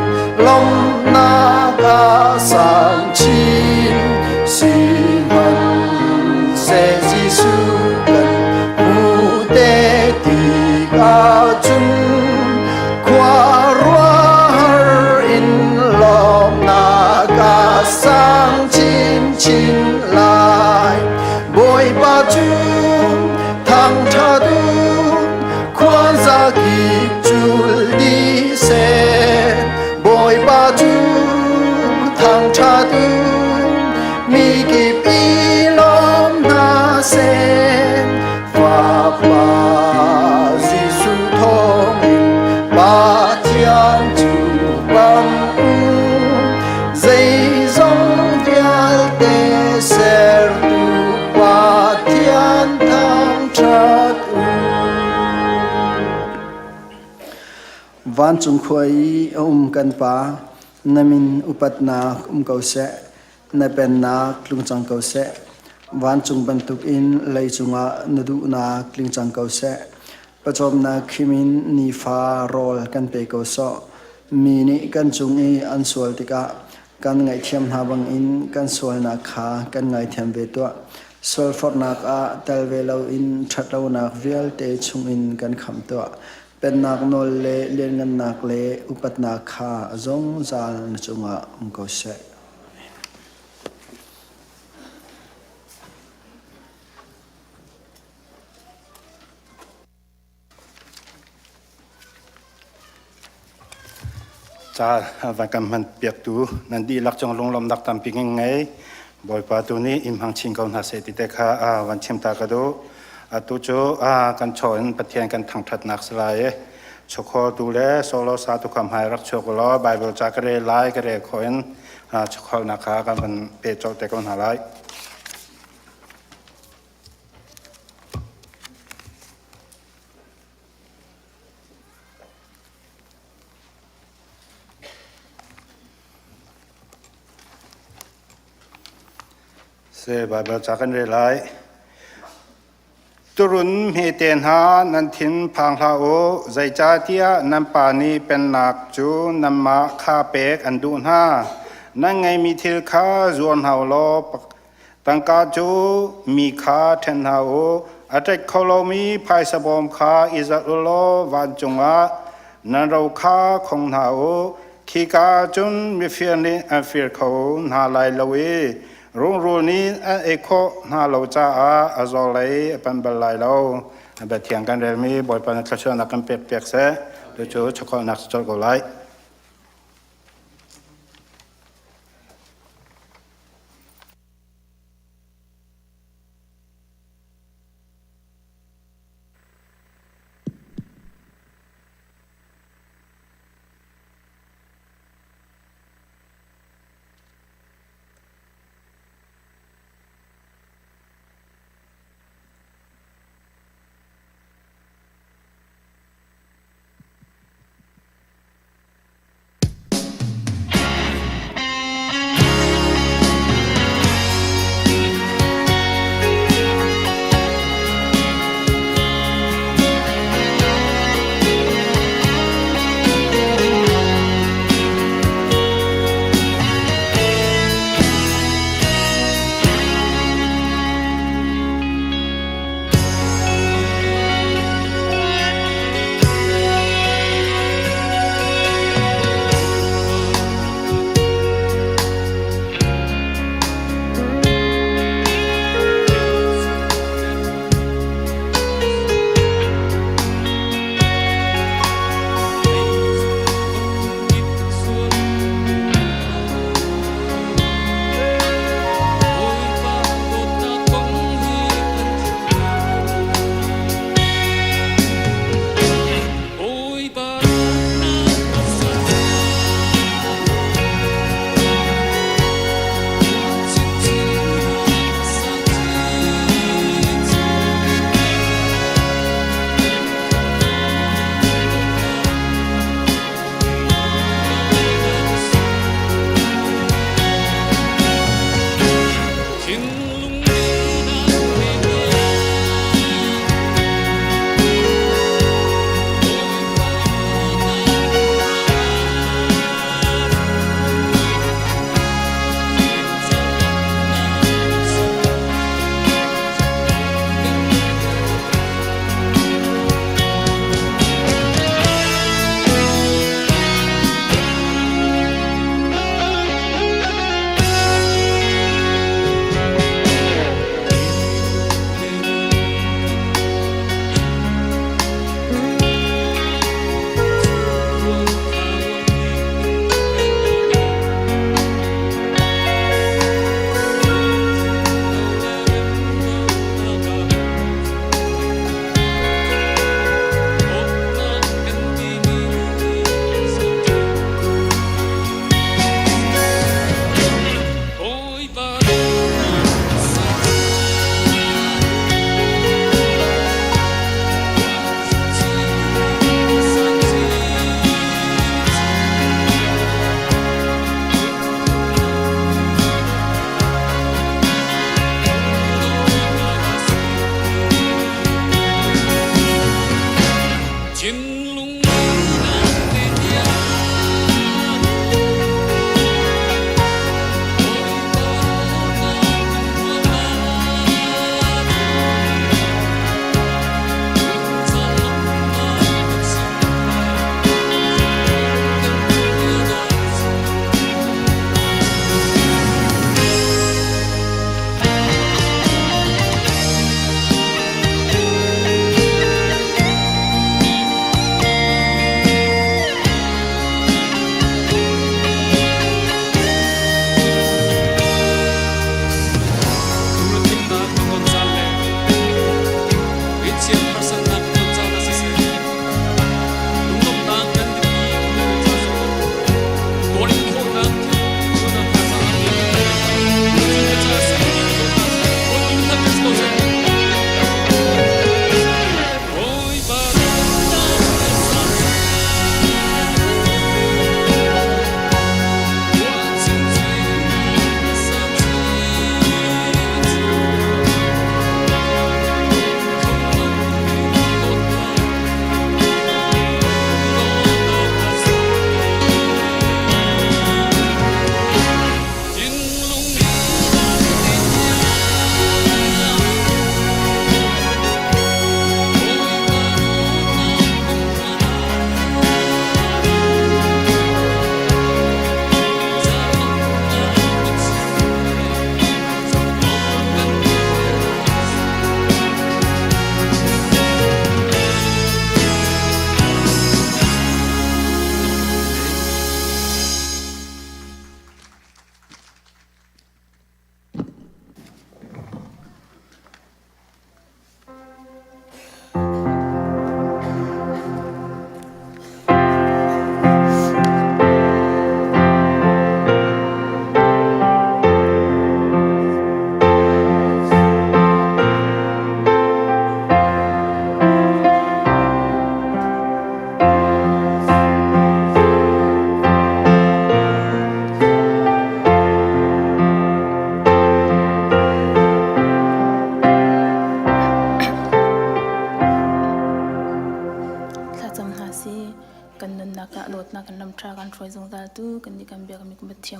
G: lawmhnak a sang chin. Sihmanhseh Jesuh kan hmuh te tikah cun khuaruahhar in lawmhnak a sang chinchin lai. Bawipa cu thangṭhat u, khuaza kip cul dih seh. Bawipa cu thangṭhat u, mi kip i lawm hna seh. Fapa Jesuh thawngin Pathian cu bang u, zeizong vialte sertu Pathian thangṭhat u.
F: Vancung khua i a um kan Pa, na min upatnak um ko seh. Na pennak tlung cang ko seh. Vancung bantukin leicung ah na duhnak tling cang ko seh. Pawcawmnak khim in nifa rawl kan pe ko sawh. Mi nih kan cung i an sual tikah kan ngaihthiam hna bangin kan sualnak kha kan ngaithiam ve tuah. Sualforhnak ah tel ve loin ṭhatlonak vialte chungin kan khamh tuah. Pennak nawl le lianngannak le upatnak kha a zungzal na cungah um ko seh.
H: Ca van kan hman piaktu nan dihlak cung lunglawmhnak tampi kan ngei. Bawipa tu nih in hmang chin ko hna seh ti te kha van chim ta ka duh. Atu cu kan chaw in Pathian kan thangṭhatnak si lai i chawkhawltu le solo sa tu kha hmai rak chuak u law Bible ca ka rel lai ka rel khawh in chawkhawlnak kha kan van pe colh te ko hna lai. Se Bible ca kan rel lai. Turun hmete hna nan thin phang hlah u, zeicahtiah nan Pa nih pennak cu nanmah kha pek an duh hna. Nan ngeihmi thil kha zuar hna u law tangka cu mi kha ṭhen hna u. A ṭek kho lomi phaisa bawm kha i zalh u law vancung ah nan ro kha khong hna u. Khika cun mifir nih an fir kho hna lai lo i Rungrul nih an ei khawh hna lo caah a zaw lei a panh bal lai lo. Bia thiang kan relmi Bawipa na thluachuahnak kan pek piak seh. Cucu chawkhawlnak si colh ko lai.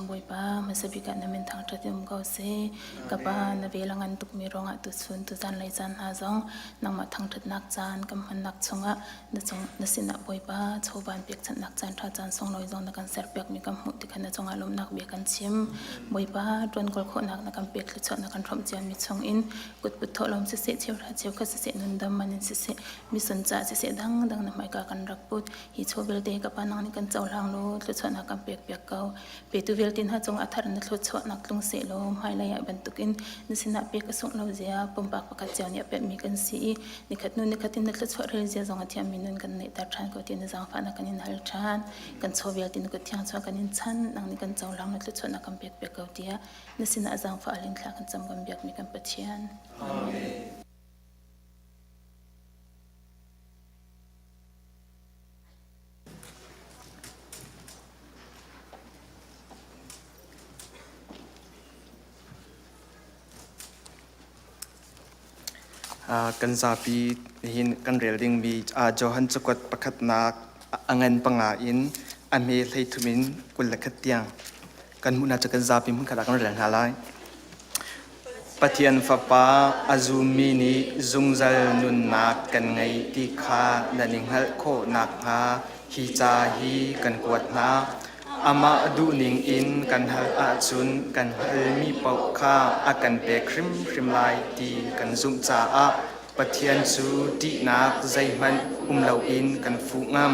I: Bawipa, hmasa bik ah na min thangṭhat in um ko seh. Ka Pa, na vel a ngan tukmi ruangah tuchun tuzan lei caan hna zong nangmah thangṭhatnak caan kan hmannak chungah na cung na sinah Bawipa chawvan pekchanhnak caan ṭha caan sunglawi zong na kan serpiakmi kan hmuh tikhan na cungah lawmhnak bia kan chim. Bawipa, ṭuankawl khawhnak na kan pek thluachuah na kan hrawmh ciami chungin kutput thawhlawm siseh, cheuhra cheukhat siseh, nundam man in siseh, misun caah siseh dangdang na hmaika kan rak put. Hi chaw vialte ka pa nang nih kan cohlang law thluachuahnak kan pek piak ko. Petu vialte hna cung a thar na thluachuahnak tlung seh law hmailei ah bantukin na sinah pek a sungh lo zia pumpak pakhat cio nih a pekmi kan si i nikhat hnu nikhat in na thluachuah rel zia zong a thiammi nun kan neihter ṭhan ko ti na zaangfahnak kan in hal ṭhan. Kan chaw vialte na kut thiang chuah kan in chan nang nih kan cohlang na thluachuahnak kan pek piak ko tiah na sinah zaangfah alin thla kan cam kan biakmi kan Pathian.
G: Amen.
J: Kan zapi nihin kan rel dingmi Johan cakuat pakhatnak a ngan panga in a hme 33 in 21 tiang kan hmuhnak cu kan zapi hmunkhat ah kan rel hna lai. Pathian Fapa a zummi nih zungzal nunnak kan ngei ti kha nan i hngalh khawh nakhnga hi ca hi kan kuat hna. Amah duhning in kan hal ahcun kan halmi paoh kha a kan pek hrimhrim lai ti kan zumh caah Pathian cu ṭihnak zeihmanh um loin kan fuh ngam.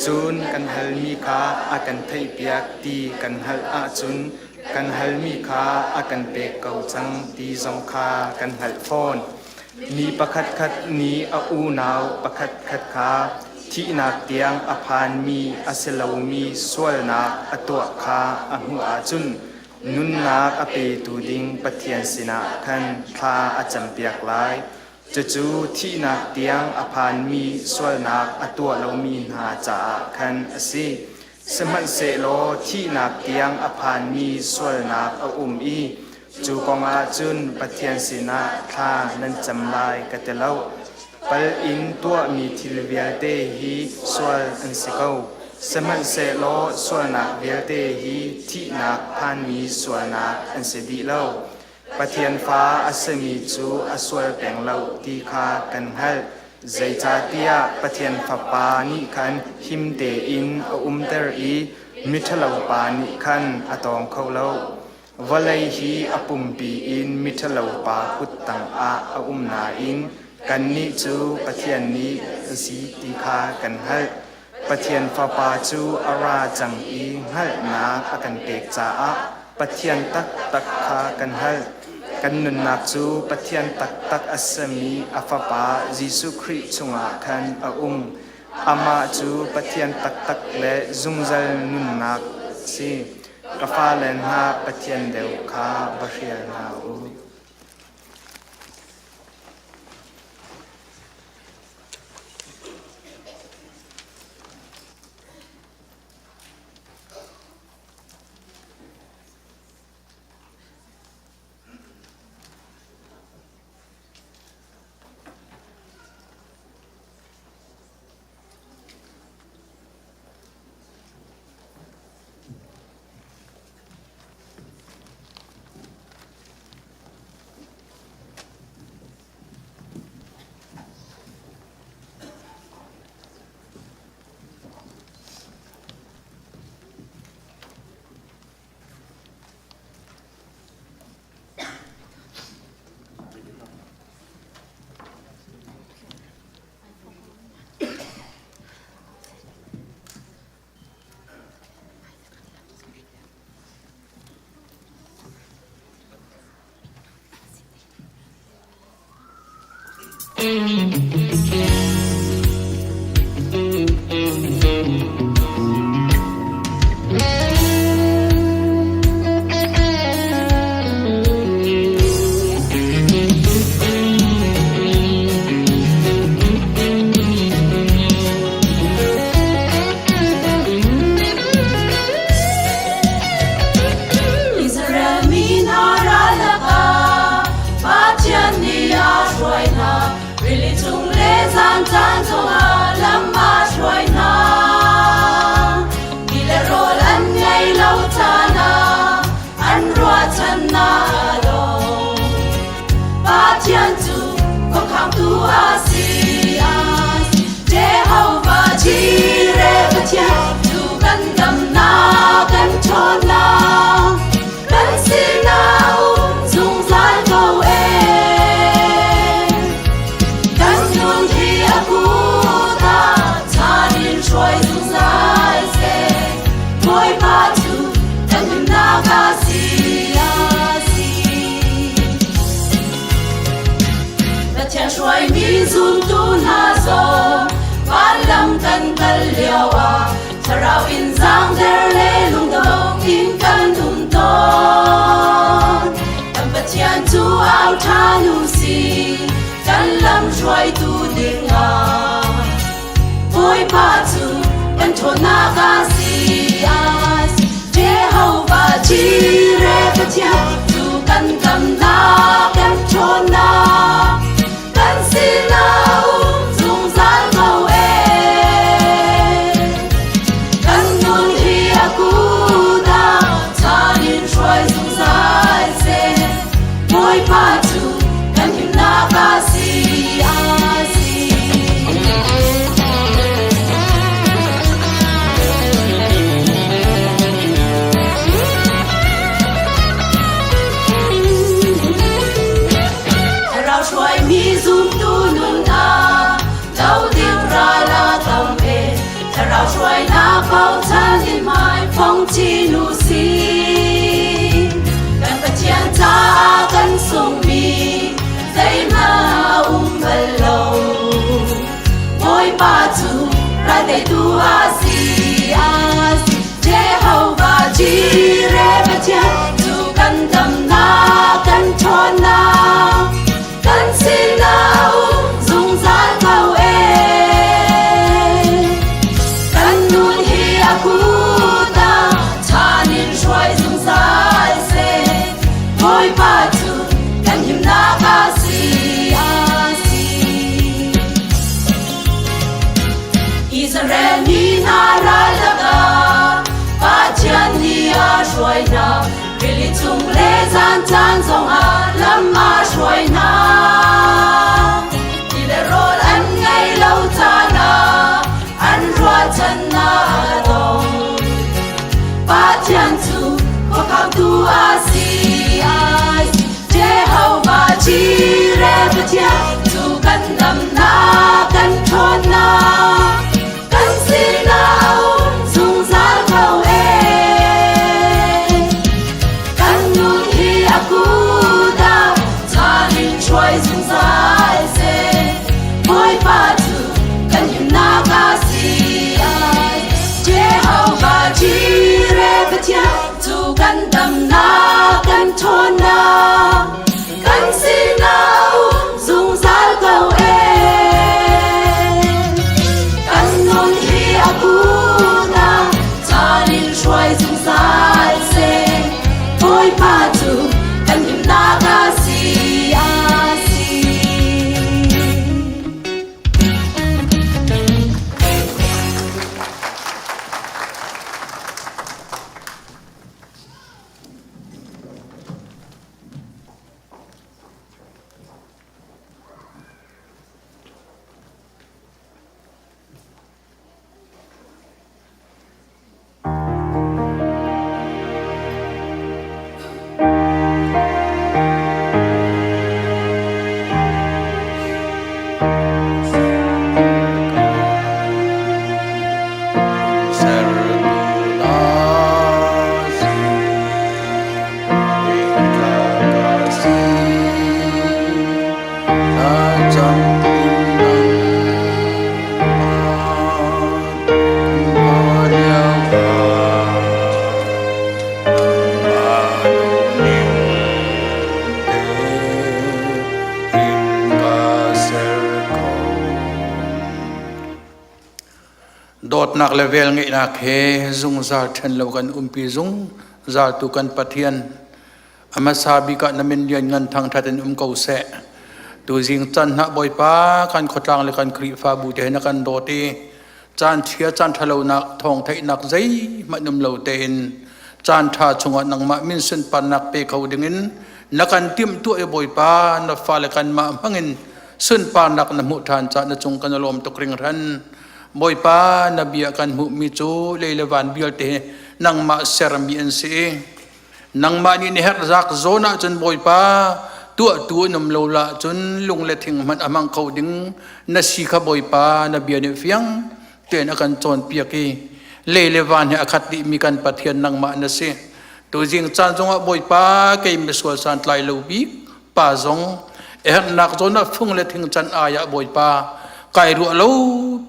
J: Cun kan halmi kha a kan theihpiak ti kan hngalh ahcun kan halmi kha a kan pek ko cang ti zong kha kan hngalh fawn. Mi pakhatkhat nih a unau pakhatkhat kha thihnak tiang a phanmi a si lomi sualnak a tuah kha a hmuh ahcun nunnak a petu ding Pathian sinah khan thla a campiak lai. Cucu thihnak tiang a phanmi sualnak a tuah lomi hna caah khan a si. Sihmanhsehlaw thihnak tiang a phanmi sualnak a um i cu kongah cun Pathian sinah thla nan cam lai ka ti lo. Pal in tuahmi thil vialte hi sual an si ko. Sihmanhsehlaw sualnak vialte hi thihnak phanmi sualnak an si dih lo. Pathian fa a simi cu a sual peng lo ti kha kan hngalh. Zeicahtiah Pathian Fapa nih khan him tein a umter i miṭhalo pa nih khan a tawng kho lo. Vawlei hi a pumpi in miṭhalo pa kut tangah a um nain kannih cu Pathian nih a si ti kha kan hngalh. Pathian Fapa cu a ra cang i hngalhnak a kan pek caah Pathian taktak kha kan hngalh. Kan nunnak cu Pathian taktak a simi a Fapa Jesuh Khrih chungah khan a um. Amah cu Pathian taktak le zungzal nunnak a si. Ka fale hna, Pathian deu kha va hrial hna u.
K: Israel mi hna ralak ah Pathian nih a hruai hna rili chung le zan caan zongah lam a hruai hna ti le rawl an ngei lo caan ah. lio ah thlarau in zangder le lungdong in kan um tawn. Kan Pathian cu au ṭhan u si, kan lam hruaitu dingah. Bawipa cu kan ṭhawnnak a si. Jehovah Jireh Pathian cu kan damnak kan ṭhawnnak kan sinah um zungzal ko ee. Kan nun hi a kut ah chan in hruai zungzal seh. Bawipa cu kan himnak a si a si. Thlarau hruaimi zumtu nun ah do ding ral a tam e. Thlarau hruainak bochan in hmai phong chin u sih. Kan Pathian caah kan sungmi zeihmanh a um bal lo. Bawipa cu ral teitu a si. Jehovah Jireh Pathian cu kan damnak kan ṭhawnnak kan sinah um zungzal ko ee. Kan nun hi a kut ah chan in hruai zungzal seh. Bawipa cu kan himnak a si a si. Israel mi hna ral lakah Pathian nih a hruai hna. Rili chung le zan caan zongah lam a hruai hna. Ti le rawl an ngei lo caan ah an ruahchannak a dong. Pathian cu khuakhangtu a si. Jehovah Jireh Pathian cu kan damnak kan ṭhawnnak kan sinah a um zungzal ko ee. Kan nun hi a kut ah chan in hruai zungzal seh. Bawipa cu kan himnak a si. Jehovah Jireh Pathian cu kan damnak kan ṭhawnnak kan sinah um zungzal ko ee. Kan nun hi a kut ah caan in hruai zungzal seh. Bawipa cu kan himnak a si a si.
L: Dawtnak le velngeihnak he zungzal ṭhen lo kan umpi zungzal tu kan Pathian a hmasa bik ah na min lian ngan thangṭhat in um ko seh. Tuzing can hna Bawipa kan khuatlang le kan Khrihfabu te he na kan dawt i caan chia caan ṭhalonak thawng theihnak zeihmanh um lo tein caan ṭha chungah nangmah min sunparnak pe kho dingin na kan timhtuah i Bawipa na fale kanmah hmangin sunparnak na hmuh ṭhan caah na cung kan i lawm tuk hringhran. Bawipa na bia kan hmuhmi cu lei le van vialte hi nangmah sermi an si i nangmah nih na herh zak zawn ahcun Bawipa tuahtu an um lo la cun lung le thing hmanh a hmang kho ding na si kha Bawipa na bia nih fiang tein a kan cawnpiak i lei le van he a khat dihmi kan Pathian nangmah na si. Tuzing caan zongah Bawipa kei misual santlai lo bik pa zong herhnak zawn ah fung le thing can ai ah Bawipa Kai ruah lo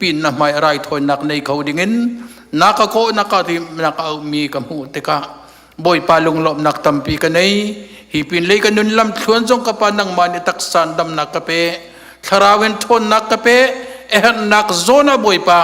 L: pin na hmai rai thawinak nei kho dingin na ka kawh na ka rim na ka auhmi ka hmuh tikah Bawipa lunglawmhnak tampi ka nei. Hi pin lei ka nun lam thluan zong ka pa nangmah nih taksan damnak ka pe. Thlarau in ṭhawnnak ka pe. Herhnak zawn ah Bawipa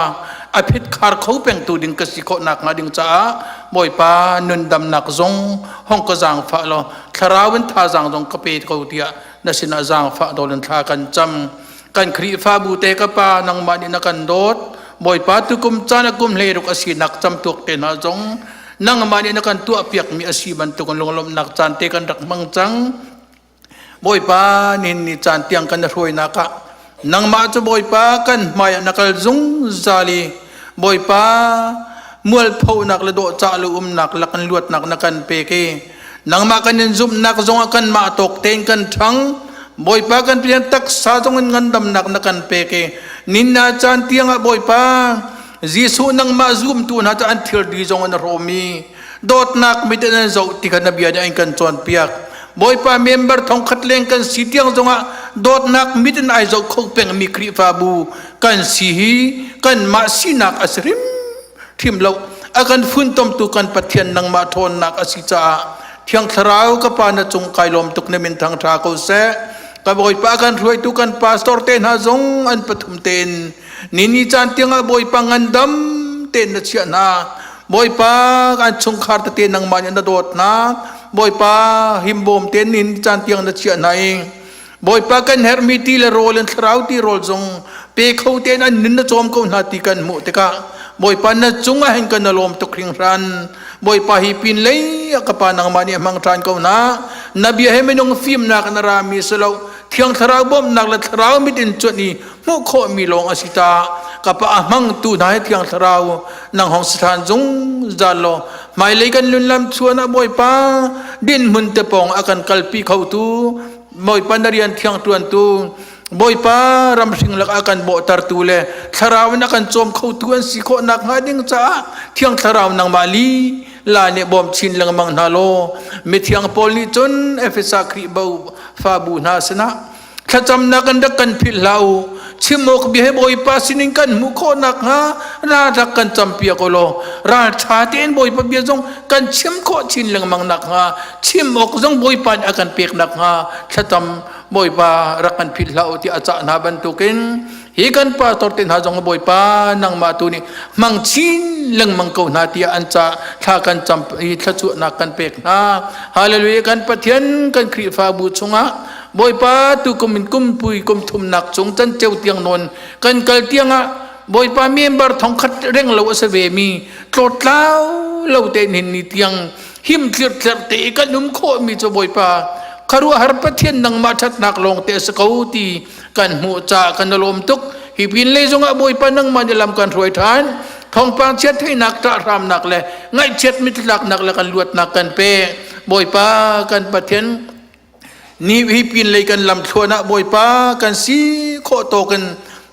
L: a phit khar kho pengtu ding ka si khawh nakhnga ding caah Bawipa nundamnak zong hong ka zaangfah law thlarau in thazaang zong ka pe ko tiah na sinah zaangfah dawlin thla kan cam. Kan Khrihfabu te ka pa nangmah nih na kan dawt. Bawipa tukum caan a kum hleiruk a sinak camtuak te hna zong nangmah nih na kan tuahpiakmi a si bantuk in lunglawmhnak caan te kan rak hmang cang. Bawipa nin ni caan tiang kan hruainak ah nangmah cu Bawipa kan hmai ah na kal zungzal i Bawipa mualphonak le dawhcah le umnak lak in luatnak na kan pek i nangmah kan in zumhnak zongah kanmah tawk tein kan ṭhang Bawipa kan Pathian taksa zong in ngandamnak na kan pek i ninna caan tiangah Bawipa Jesuh nangmah zumtu hna cu an thilri zong in a hrawmi dawtnak mit in an zoh ti kha na bia nih an kan cawnpiak. Bawipa member thongkhat leng kan si tiang zongah dawtnak mit in ai zoh kho pengmi Khrihfabu kan si hi kanmah sinak a si hrim hrim lo. A kan funtomtu kan Pathian nangmah ṭhawnnak a si caah Thiang Thlarau ka Pa na cung kai lawm tuk na min thangṭha ko seh. Ka Bawipa kan hruaitu kan pastor te hna zong an pathum tein Nini caan tiangah Bawipa ngandam tein na chiah hna. Bawipa an chungkhar tete nangmah nih na dawt hna. Bawipa himbawm tein nini caan tiang na chiah hna i Bawipa kan herhmi ti le rawl in thlarau ti rawl zong pe kho tein an nun na cawm ko hna ti kan hmuh tikah Bawipa na cungah hin kan lawm tuk hringhran. Bawipa hi pin lei ah ka pa nangmah nih hmang ṭhan ko hna. Na bia he minung fimnak na rami si lo. Thiang Thlarau bawmhnak le Thlarau mit in cuanh i hmuh khawhmi lawng a si ta. Ka pa a hmangtu hna hi Thiang Thlarau nang hong si ṭhan zungzal law hmailei kan lunlam chuan ah Bawipa dinhmun te pawng a kan kalpi khotu Bawipa na rian thiang ṭuantu Bawipa ramhring lak a kan bawhtertu le Thlarau in a kan cawm khotu an si khawh nakhnga ding caah Thiang Thlarau nangmah li la nih bawm chin lengmang hna law mithiang Paul nih cun Efesa Khrih bo fabu hna sinah thlacamnak in rak kan philh hlah u chim awk bia he Bawipa sinin kan hmuh khawh nakhnga ral rak kan campiak u law ral ṭha tein Bawipa bia zong kan chim khawh chin lengmang nakhnga chim awk zong Bawipa nih a kan pek nakhnga thlacam Bawipa rak kan philh hlah u tiah a cah hna bantukin Hi kan pastor te hna zong Bawipa nangmah tu nih hmang chin lengmang ko hna tiah an ca thla kan cam i thluachuahnak kan pek hna. Hallelujah kan Pathian kan Khrihfabu chungah Bawipa tu kum in kumpui kum thumnak chung can ceu tiang nawn kan kal tiangah Bawipa member thongkhat reng lo a si ve mi tlawtlau lo te hin ni tiang him tlirtler te i kan um khawh mi cu Bawipa kharuahhar Pathian nangmah ṭhatnak lawng te a si ko ti kan hmuh caah kan lawm tuk hi pin lei zongah bawipa nangmah nih lam kan hruai ṭhan thawngpang chiat theihnak ṭahhramnak le ngaihchiat mittlaknak le kan luatnak kan pe bawipa kan pathian ni hi pin lei kan lam thluan ah bawipa kan si khawh tawkin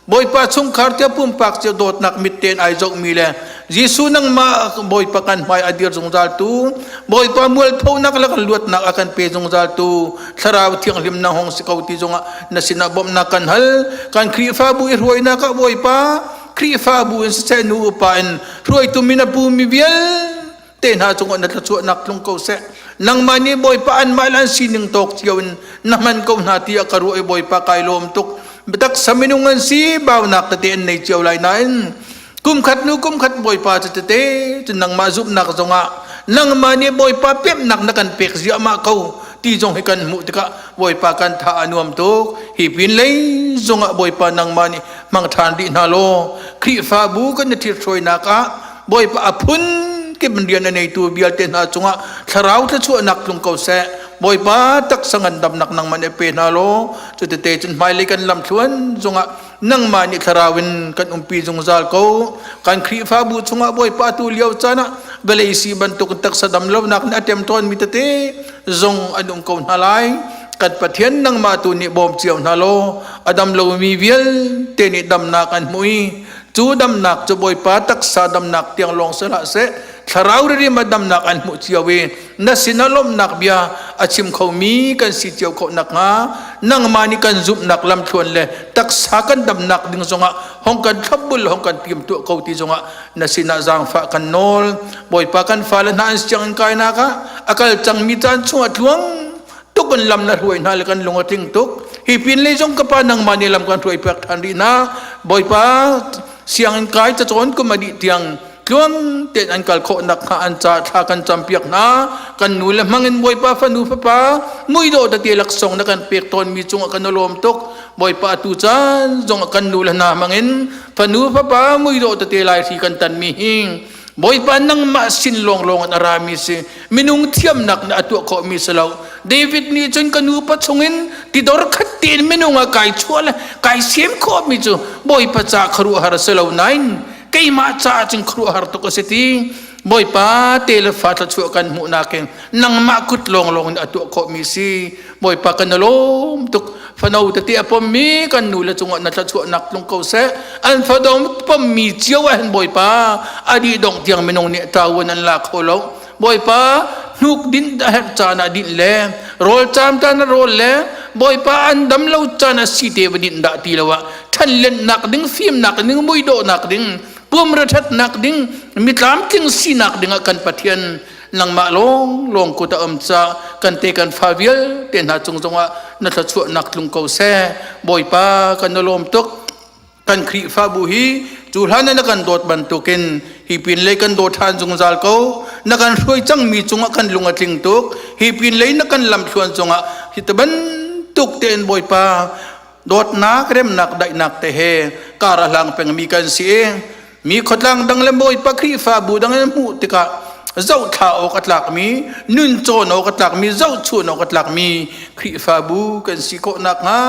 L: Bawipa chungkhar tia pumpak cio dawtnak mit tein ai zohmi le Jesuh nangmah Bawipa kan hmai a dir zungzal tu Bawipa mualphonak le kan luatnak a kan pe zungzal tu Thlarau Thianghlim na hong si ko ti zongah na sinah bawmhnak kan hal kan Khrihfabu i hruainak ah Bawipa Khrihfabu in siseh nu upa in hruaitu min a pumi vialte hna cungah na thluachuahnak tlung ko seh nangmah nih Bawipa anmah le an sining tawk cio in na hman ko hna tiah ka ruah i Bawipa kai lawm tuk biatak sa minung an si baunak tete an nei cio lai nain kumkhat nu kumkhat bawipa cu tete cu nangmah zumhnak zongah nangmah nih bawipa pemnak na kan pek ziahmah ko ti zong hi kan hmuh tikah bawipa kan tha a nuam tuk hi pin lei zongah bawipa nangmah nih hmang ṭhan rih hna law Khrihfabu kan i ṭhithruainak ah bawipa a phun kip rian a neitu vialte hna cungah thlarau thluachuahnak tlung ko seh bawipa taksa ngandamnak nangmah nih pe hna law Cutete cun hmailei kan lamthluan zongah nangmah nih thlarau in kan umpi zungzal ko. Kan Khrihfabu chungah Bawipa tu lio caan ah vawlei si bantuk taksa dam lonak nih a ṭemṭawn mi tete zong an um ko hna lai. Kan Pathian nangmah tu nih bawm cio hna law a dam lomi vialte nih damnak an hmu i cu damnak cu Bawipa taksa damnak tiang lawng si hlah seh thlarau ririm a damnak an hmuh cio i na sin a lawmhnak bia a chim khomi kan si cio khawh nakhnga nangmah nih kan zumhnak lamthluan le taksa kan damnak ding zongah hong kan thlopbul hong kan timtuah ko ti zongah na sinah zaangfah kan nawl. Bawipa kan fale hna an sianginn kainak ah a kal cangmi caan chungah tluang tuk in lam na hruai hna le kan lung a tling tuk. Hi pin lei zong ka pa nangmah nih lam kan hruai piak ṭhan rih hna. Bawipa sianginn kai cacawn kum a dih tiang tluang tein an kal khawh nakhnga an ca thla kan campiak hna. Kan nu le hmang in Bawipa fanu fapa muidawh tete laksawng na kan pek tawnmi cungah kan i lawm tuk. Bawipa atu caan zongah kan nu le hna hmang in fanu fapa muidawh tete laihri kan tanmi hi Bawipa nangmah sin lawnglawng in a rami si minung thiamnak nih a tuah khawhmi si lo. David nih cun ka nupa chungin tidor khat tein minung ah kai chuah le kai sem khawhmi cu Bawipa ca khuaruahhar a si lo nain keimah caah cun khuaruahhar tuk a si ti. Bawipa te le fa thluachuah kan hmuhnak in nangmah kut lawnglawng in a tuah khawhmi si. Bawipa kan i lawm tuk. Fano tete a pommi kan nu le cungah na thluachuahnak tlung ko seh. An fadom pommi cio ah hin Bawipa a dih dongh tiang minung nih ṭawan an la kho lo. Bawipa hnuk dinh a herh caan ah dinh le rawl caam caan ah rawl le Bawipa an dam lo caan ah site va dinh dah ti lo ah ṭhanlennak ding fimnak ding muidawhnak ding pumrathatnak ding mitlamtling sinak ding ah kan Pathian nangmah lawng lawng kut a um ca kan te kan fa vialte hna cung zongah na thluachuahnak tlung ko seh. Bawipa kan na lawm tuk. Kan Khrihfabu hi cu hlan na kan dawt bantukin hi pin lei kan dawt ṭhan zungzal ko. Na kan hruai cangmi cungah kan lung a tling tuk. Hi pin lei na kan lamthluan cungah hi te bantuk tein Bawipa dawtnak remnak daihnak te he kar a hlang pengmi kan si. Mi khuatlang dang le Bawipa Khrihfabu dang in hmuh tikah zohthla awk a tlakmi, nun cawn awk a tlakmi, zohchun awk a tlakmi Khrihfabu kan si khawh nakhnga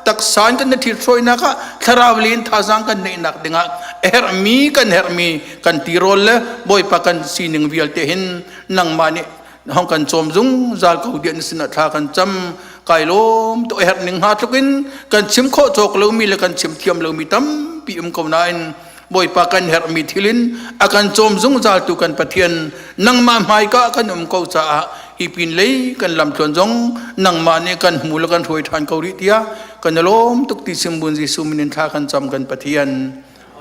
L: taksa in kan i ṭhithruainak ah thlarau le in thazaang kan neihnak dingah a herhmi kan herhmi kan tirawl le Bawipa kan sining vialte hin nangmah nih hong kan cawm zungzal ko dian sinah thla kan cam. Kai lawm to herh ning hnga tluk in kan chim khawh cawk lomi le kan chim thiam lomi tampi um ko nain Bawipa kan herhmi thil in a kan cawm zungzal tu kan Pathian nangmah hmaika kan um ko caah hi pin lei kan lamtluan zong nangmah nih kan hmu le kan hruai ṭhan ko rih tiah kan i lawm tuk ti simbun Jesuh min in thla kan cam kan Pathian.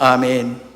L: Amen.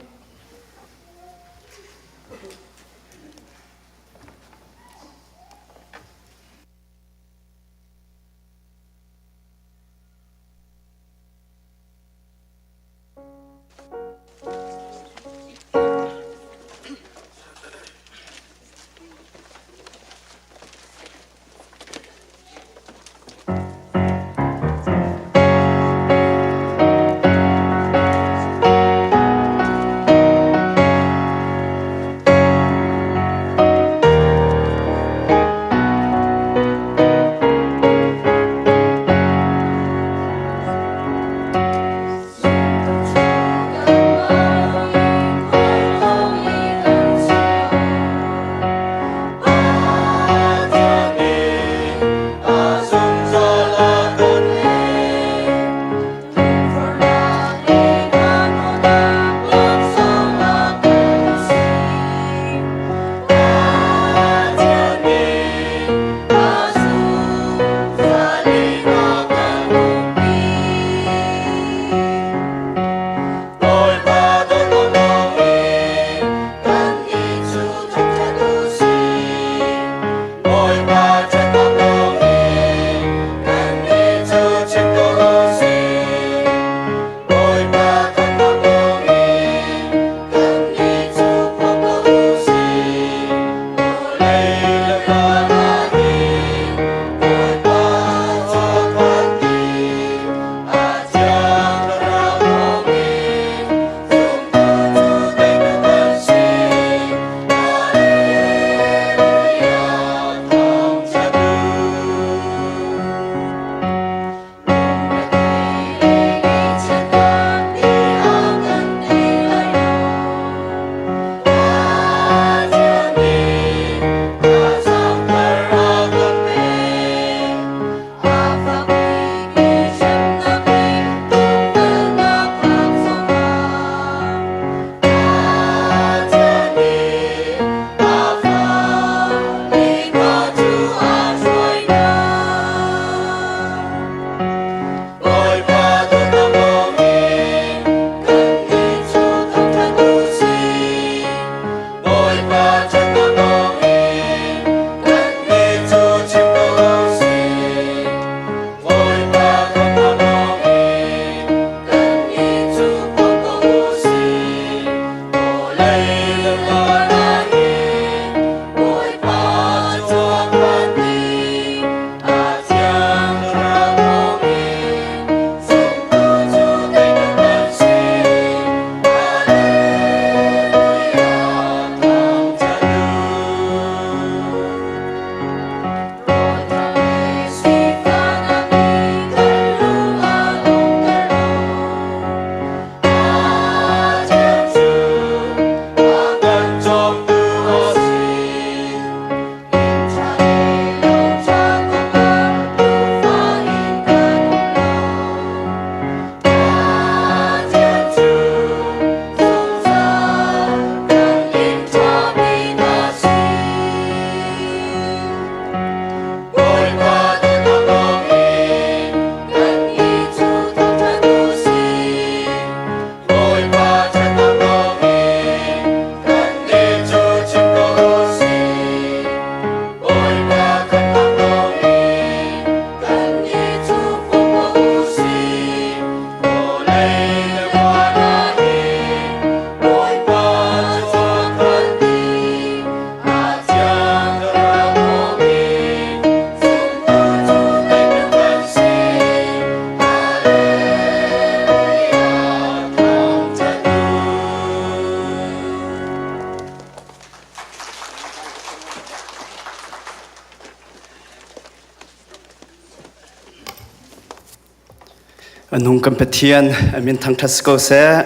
M: Anung kan Pathian amin thangthat si ko seh.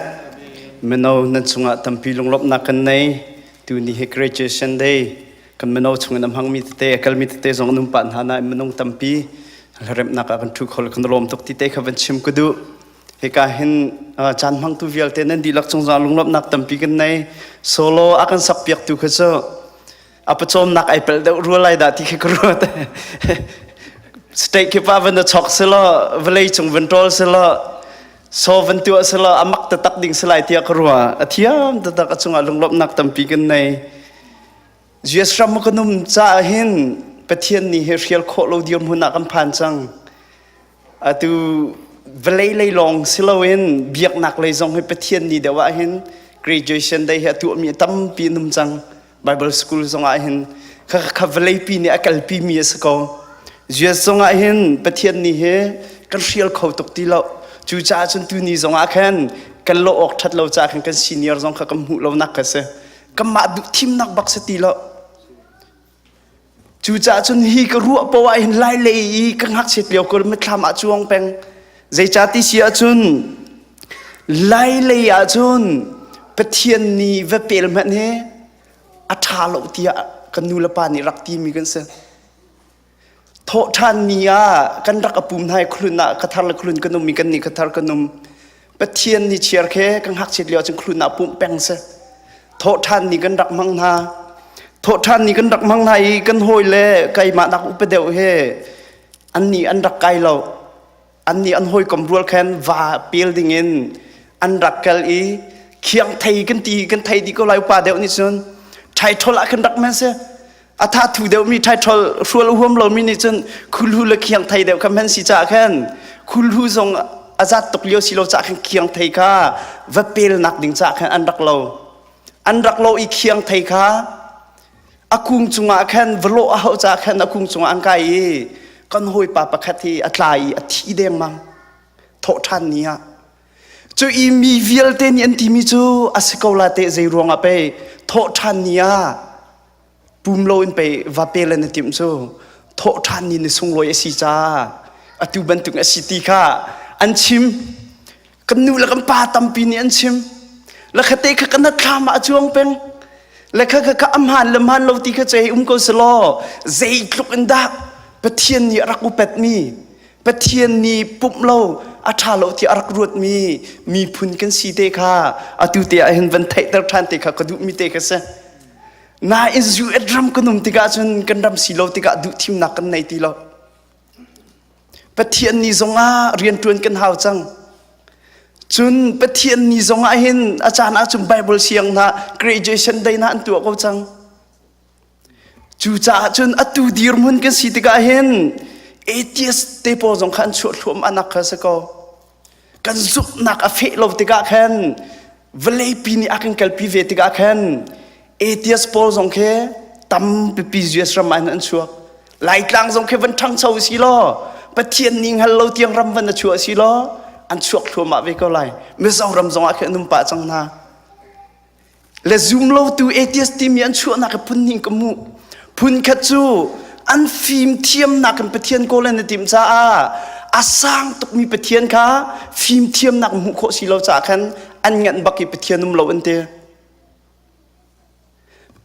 M: Mino nan chungah tampi lunglawmhnak kan nei. Tuni hi graduation day kan mino chungin a hmangmi tete a kalmi tete zong an um pah hna nain minung tampi hlaremnak ah kan ṭhu kho le kan lawm tuk ti te kha van chim ka duh. Hika hin caan hmangtu vialte nan dihlak cung zong lunglawmhnak tampi kan nei. Solo a kan sak piaktu kha cu a pawcawmnak ai pelh deuh rua lai dah ti khi ka ruat state kip ah van na chok selaw vawlei cung van ṭawl selaw so van tuah selaw a mak taktak ding si lai tiah ka ruah a thiam taktak a cungah lunglawmhnak tampi kan nei US ram kan um caah hin Pathian nih hi hrial khawh lo dirhmun ah kan phan cang Atu vawlei lei lawng si loin biaknak lei zong hi Pathian ni deuh ah hin graduation day hi a tuahmi a tampi an um cang. Bible school zong ah hin kha kha vawleipi nih a kalpi mi a si ko. US zong ah hin Pathian ni hi kan hrial kho tuk ti lo. Cucaah cun tuni zong ah khan kan lawh awk ṭhat lo caah khan kan senior zong kha kan hmuh lonak kha si. Kanmah duh thimnak bak si ti lo. Cucaah cun hi ka ruah poah ah hin lai lei i ka ngakchiat lio ka mitthlam ah cuang peng. Zeicah ti si ahcun lai lei ahcun Pathian nih va pel hmanh hi a ṭha lo tiah kan nu le pa nih rak timi kan si. Thawh ṭhan ni ah kan rak a pum hna i khlun ah ka thar le khlun kan um i kan nih ka thar kan um. Pathian ni chiar khe ka ngakchiat lio ahcun khlun ah pumh peng si. Thawhṭhan ni kan rak hmang hna. Thawhṭhan ni kan rak hmang hna i kan hawi le keimah nak upa deuh he annih an rak kai lo. Annih an hawikom rual khan va pel dingin an rak kal i khiang thei kan ti kan thei dih ko lai upa deuh nih cun ṭhaiṭhol ah khan rak men si. A tha thu deuhmi ṭhaiṭhol hrual a huam lomi nih cun khulhu le khiang thei deuh kha men si caah khan khulhu zong a zat tuk lio si lo caah khan khiang thei kha va pelnak ding caah khan an rak lo. An rak lo i khiang thei kha a kung cungah khan va lawh a hauh caah khan a kung cungah an kai i kan hawipa pakhat hi a tla i a thi dengmang. Thawh ṭhan ni ah Cu i mi vialte nih an timi cu a si ko la teh zei ruangah pei thawh ṭhan ni ah pum loin pei va pe le na timh cu thawh ṭhan ni ni sunglawi a si caah atu bantuk a si ti kha an chim. Kan nu le kan pa tampi nih an chim. Le khate kha kan thlam ah a cuang peng. Le kha kha kha a hmaan le hmaan lo ti kha cu hei um ko selaw zeitluk in dah Pathian nih a rak upatmi Pathian nih pumh lo a ṭha lo tiah a rak ruatmi miphun kan si te kha atu te ah hin van theihter ṭhan te kha ka duhmi te kha si. Nain US ram kan um tikah cun kan ram si lo tikah duh thimnak kan nei ti lo. Pathian ni zongah rianṭuan kan hau cang. Cun Pathian ni zongah hin a caan ah cun Bible siang hna graduation day hna an tuah ko cang. Cucaah cun atu dirhmun kan si tikah hin atheist te pawl zong kha an chuah thluahmah nak kha si ko. Kan zumhnak a feh lo tikah khan vawleipi nih a kan kalpi ve tikah khan atheist pawl zong khi tampipi US ram ah hin an chuak. Laitlang zong khi van ṭhangcho si law Pathian nih hngal lo tiang ram van a chuah si law an chuak thluahmah ve ko lai. Mizoram zong ah khin an um pah cang hna. Le zumlotu atheist timi an chuahnak i phun hnih ka hmuh. Phun khat cu an fim thiamnak in Pathian kawl an i timh caah a sang tukmi Pathian kha fim thiamnak hmuh khawh si lo caah khan an nganh bak i Pathian um lo an ti.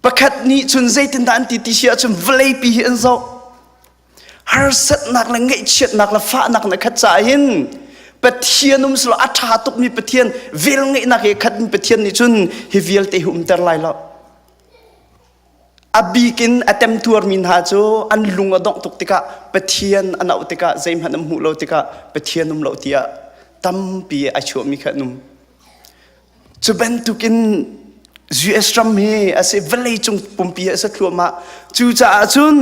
M: Pakhat nih cun zeitindah an ti ti si ahcun vawleipi hi an zoh. Harsatnak le ngaihchiatnak le fahnak na khat caah hin Pathian um silo a ṭha tukmi Pathian velngeihnak he khatmi Pathian nih cun hi vialte hi umter lai lo. A bik in a temtuarmi hna cu an lung a dongh tuk tikah Pathian an auh tikah zeihmanh an hmuh lo tikah Pathian um lo tiah tampi a chuahmi kha an um. Cu bantukin US ram hi a si vawleicung pumpi a si thluahmah. Cucaah cun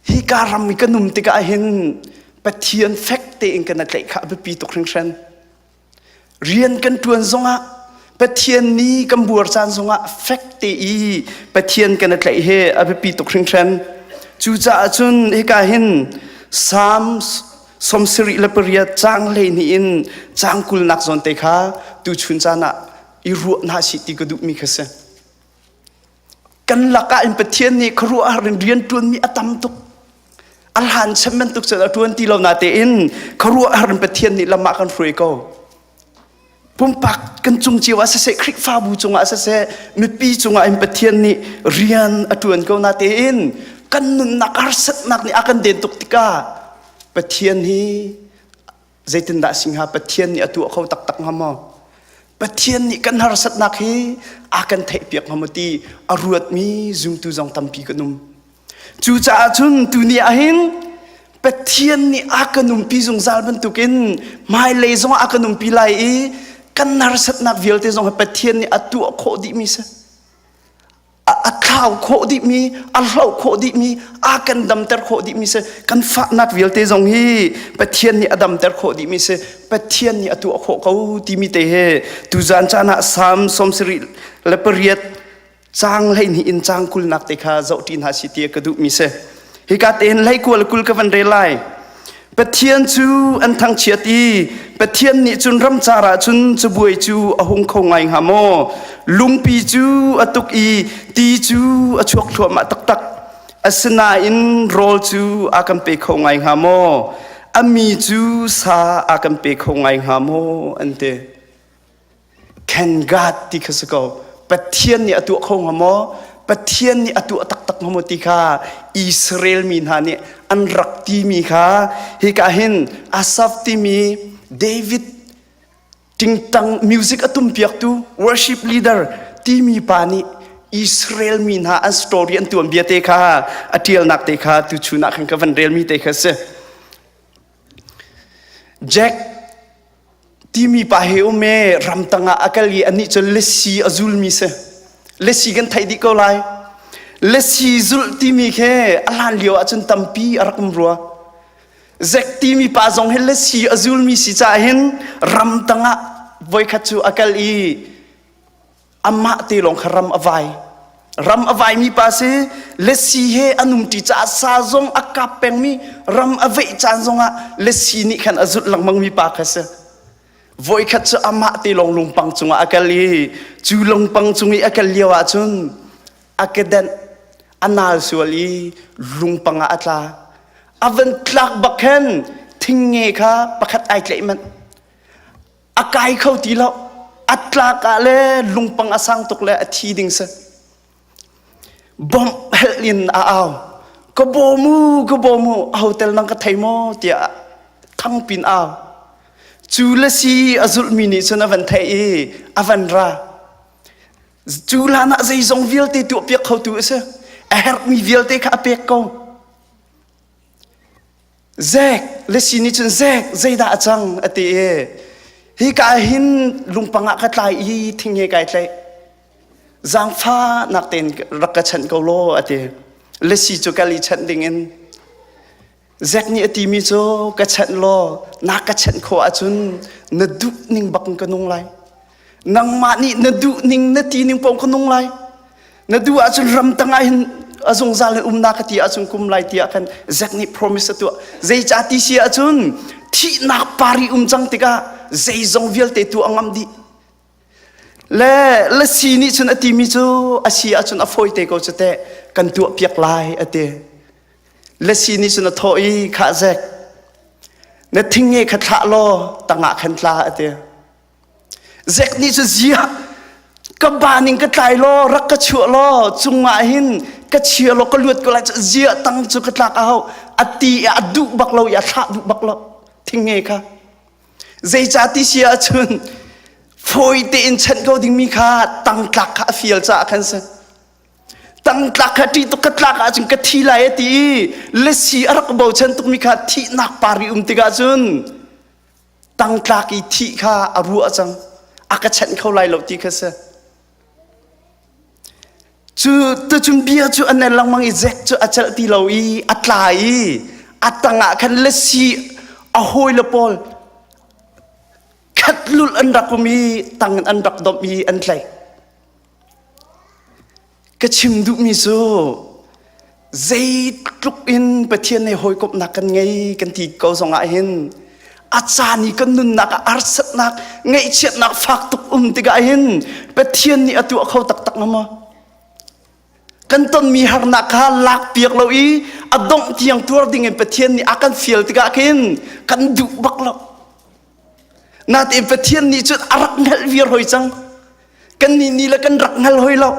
M: hika ram i kan um tikah hin Pathian fek tein kan tlaih kha a biapi tuk hringhran. Rian kan ṭuan zongah Pathian nih kan buar caan zongah fek te i Pathian kan tlaih hi a biapi tuk hringhran. Cucaah cun hika hin Psalm 78 caang 12 in caang kulnak zawn te kha tuchun caan ah i ruah hna sih ti ka duhmi kha si. Kan lakah in Pathian nih khuaruahhar in rian ṭuanmi a tam tuk. A hlan chan bantuk cun a ṭuan ti lo natein khuaruahhar in Pathian nih lam ah kan hruai ko. Pumpak kan cung cio ah siseh, Khrihfabu cungah siseh, mipi cungah in Pathian nih rian a ṭuan ko natein kan nunnak harsatnak nih a kan den tuk tikah Pathian hi zeitindah si hnga? Pathian nih a tuah kho taktak hnga maw? Pathian nih kan harsatnak hi a kan theihpiak hnga maw ti a ruatmi zumtu zong tampi kan um. Cucaah cun tuni ah hin Pathian nih a kan umpi zungzal bantukin hmailei zong a kan umpi lai i kan harsatnak vialte zong hi Pathian nih a tuah khawh dihmi si. A thlau khawh dihmi, a hloh khawh dihmi, a kan damter khawh dihmi si. Kan fahnak vialte zong hi Pathian nih a damter khawh dihmi si. Pathian nih a tuah khawh ko timi te he tuzan caan ah Salm 78 Caang 12 in caang kulnak te kha zohṭi hna si ti ka duhmi si. Hika tein hleikua le 20 ka van rel lai. Pathian cu an thangchiat i Pathian nih cun ramcar ah cun cabuai cu a hung kho ngai hnga maw? Lungpi cu a tuk i ti cu a chuak thluahmah taktak. Asinain rawl cu a kan pe kho ngai hnga maw? A mi cu sa a kan pe kho ngai hnga maw? An ti. Can God ti kha si ko. Pathian nih a tuah kho hnga maw? Pathian nih a tuah taktak hnga maw ti kha Israel mi hna nih an rak timi kha hika hin Asaph timi David tingtang music a tumpiaktu worship leader timi pa nih Israel mi hna an story an tuanbia te kha a ṭialnak te kha tuchun ah khan ka van relmi te kha si. Jack timi pa he um e ramtang ah a kal i anih cu lesi a zulmi si lesi kan theih dih ko lai lesi zulh timi khi a hlan lio ahcun tampi a rak um rua zek timi pa zong hi lesi a zulmi si caah hin ramtang ah voikhat cu a kal i amah te lawng kha ram a vai ram a vaimi pa si lesi he an umṭi caah sa zong a kap pengmi ram a veih caan zongah lesi nih khan a zulh lengmangmi pa kha si voikhat cu amah te lawng lungpang cungah a kal i cu lungpang cung i a kal lio ah cun a kedenh a nal sual i lungpang ah a tla a van tlak bak khan thingnge kha pakhat ai tlaih manh a kai kho ti lo a tlak ah le lungpang a sang tuk le a thi ding si bomh helh in a au ka bawm u ka bawm u hotel nang ka thei maw tiah thangpin au cu le si a zulhmi nih cun a van theih i a van ra cu hlan ah zeizong vialte tuahpiak khotu a si a herhmi vialte kha a pek ko Zek lesi nih cun Zek zeidah a cang a ti i hika hin lungpang ah ka tlai i thing he kai tlaih zaangfahnak tein rak ka chanh ko law a ti lesi cu kal i chanh dingin Zek nih a timi cu ka chanh law na ka chanh khawh ahcun na duh ning bak in ka nung lai nangmah nih na duh ning na ti ning paoh ka nung lai na duh ahcun ramtang ah hin a zungzal in umnak ka ti ahcun kum lai tiah khan Zek nih promise a tuah zeicah ti si ahcun thihnak pari um cang tikah zeizong vialte tu a ngam dih le lasi nih cun a timi cu a si ahcun a fawi te ko cu teh kan tuah piak lai a ti lasi nih cun a thawh i khah Zek na thingnge kha thlah law tangah khan tla a ti Zek nih cu ziah ka ba ning ka tlai law rak ka chuah law cungah hin ka chia law ka luat ko lai cu ziah tang cu ka tlak a hau a ti a duh bak lo i a thlah duh bak lo thingnge kha zeicah ti si ahcun fawi tein chanh ko dingmi kha tang tlak kha a fial caah khan si tang tlak kha ṭih tuk ka tlak ahcun ka thi lai a ti i lasi a rak bochan tukmi kha thihnak pari um tikah cun tangtlak i thih kha a ruah cang a ka chanh kho lai lo ti kha si cu tucun bia cu an el lengmang i zek cu a celh ti lo i a tla i a tangah khan lasi a hawi le pawl khat lulh an rak um i tang in an rak domh i an tlaih Ka chim duhmi cu zeitluk in Pathian he hawikomhnak kan ngei kan ti ko zongah hin a caan i kan nunnak ah harsatnak ngaihchiatnak fak tuk um tikah hin Pathian nih a tuah kho taktak hnga maw? Kan tonmi harnak kha lakpiak lo i a dongh tiang tuar ding in Pathian nih a kan fial tikah khin kan duh bak lo. Natein Pathian nih cun a rak hngalh viar hoi cang. Kan nih nih le kan rak hngal hoi lo.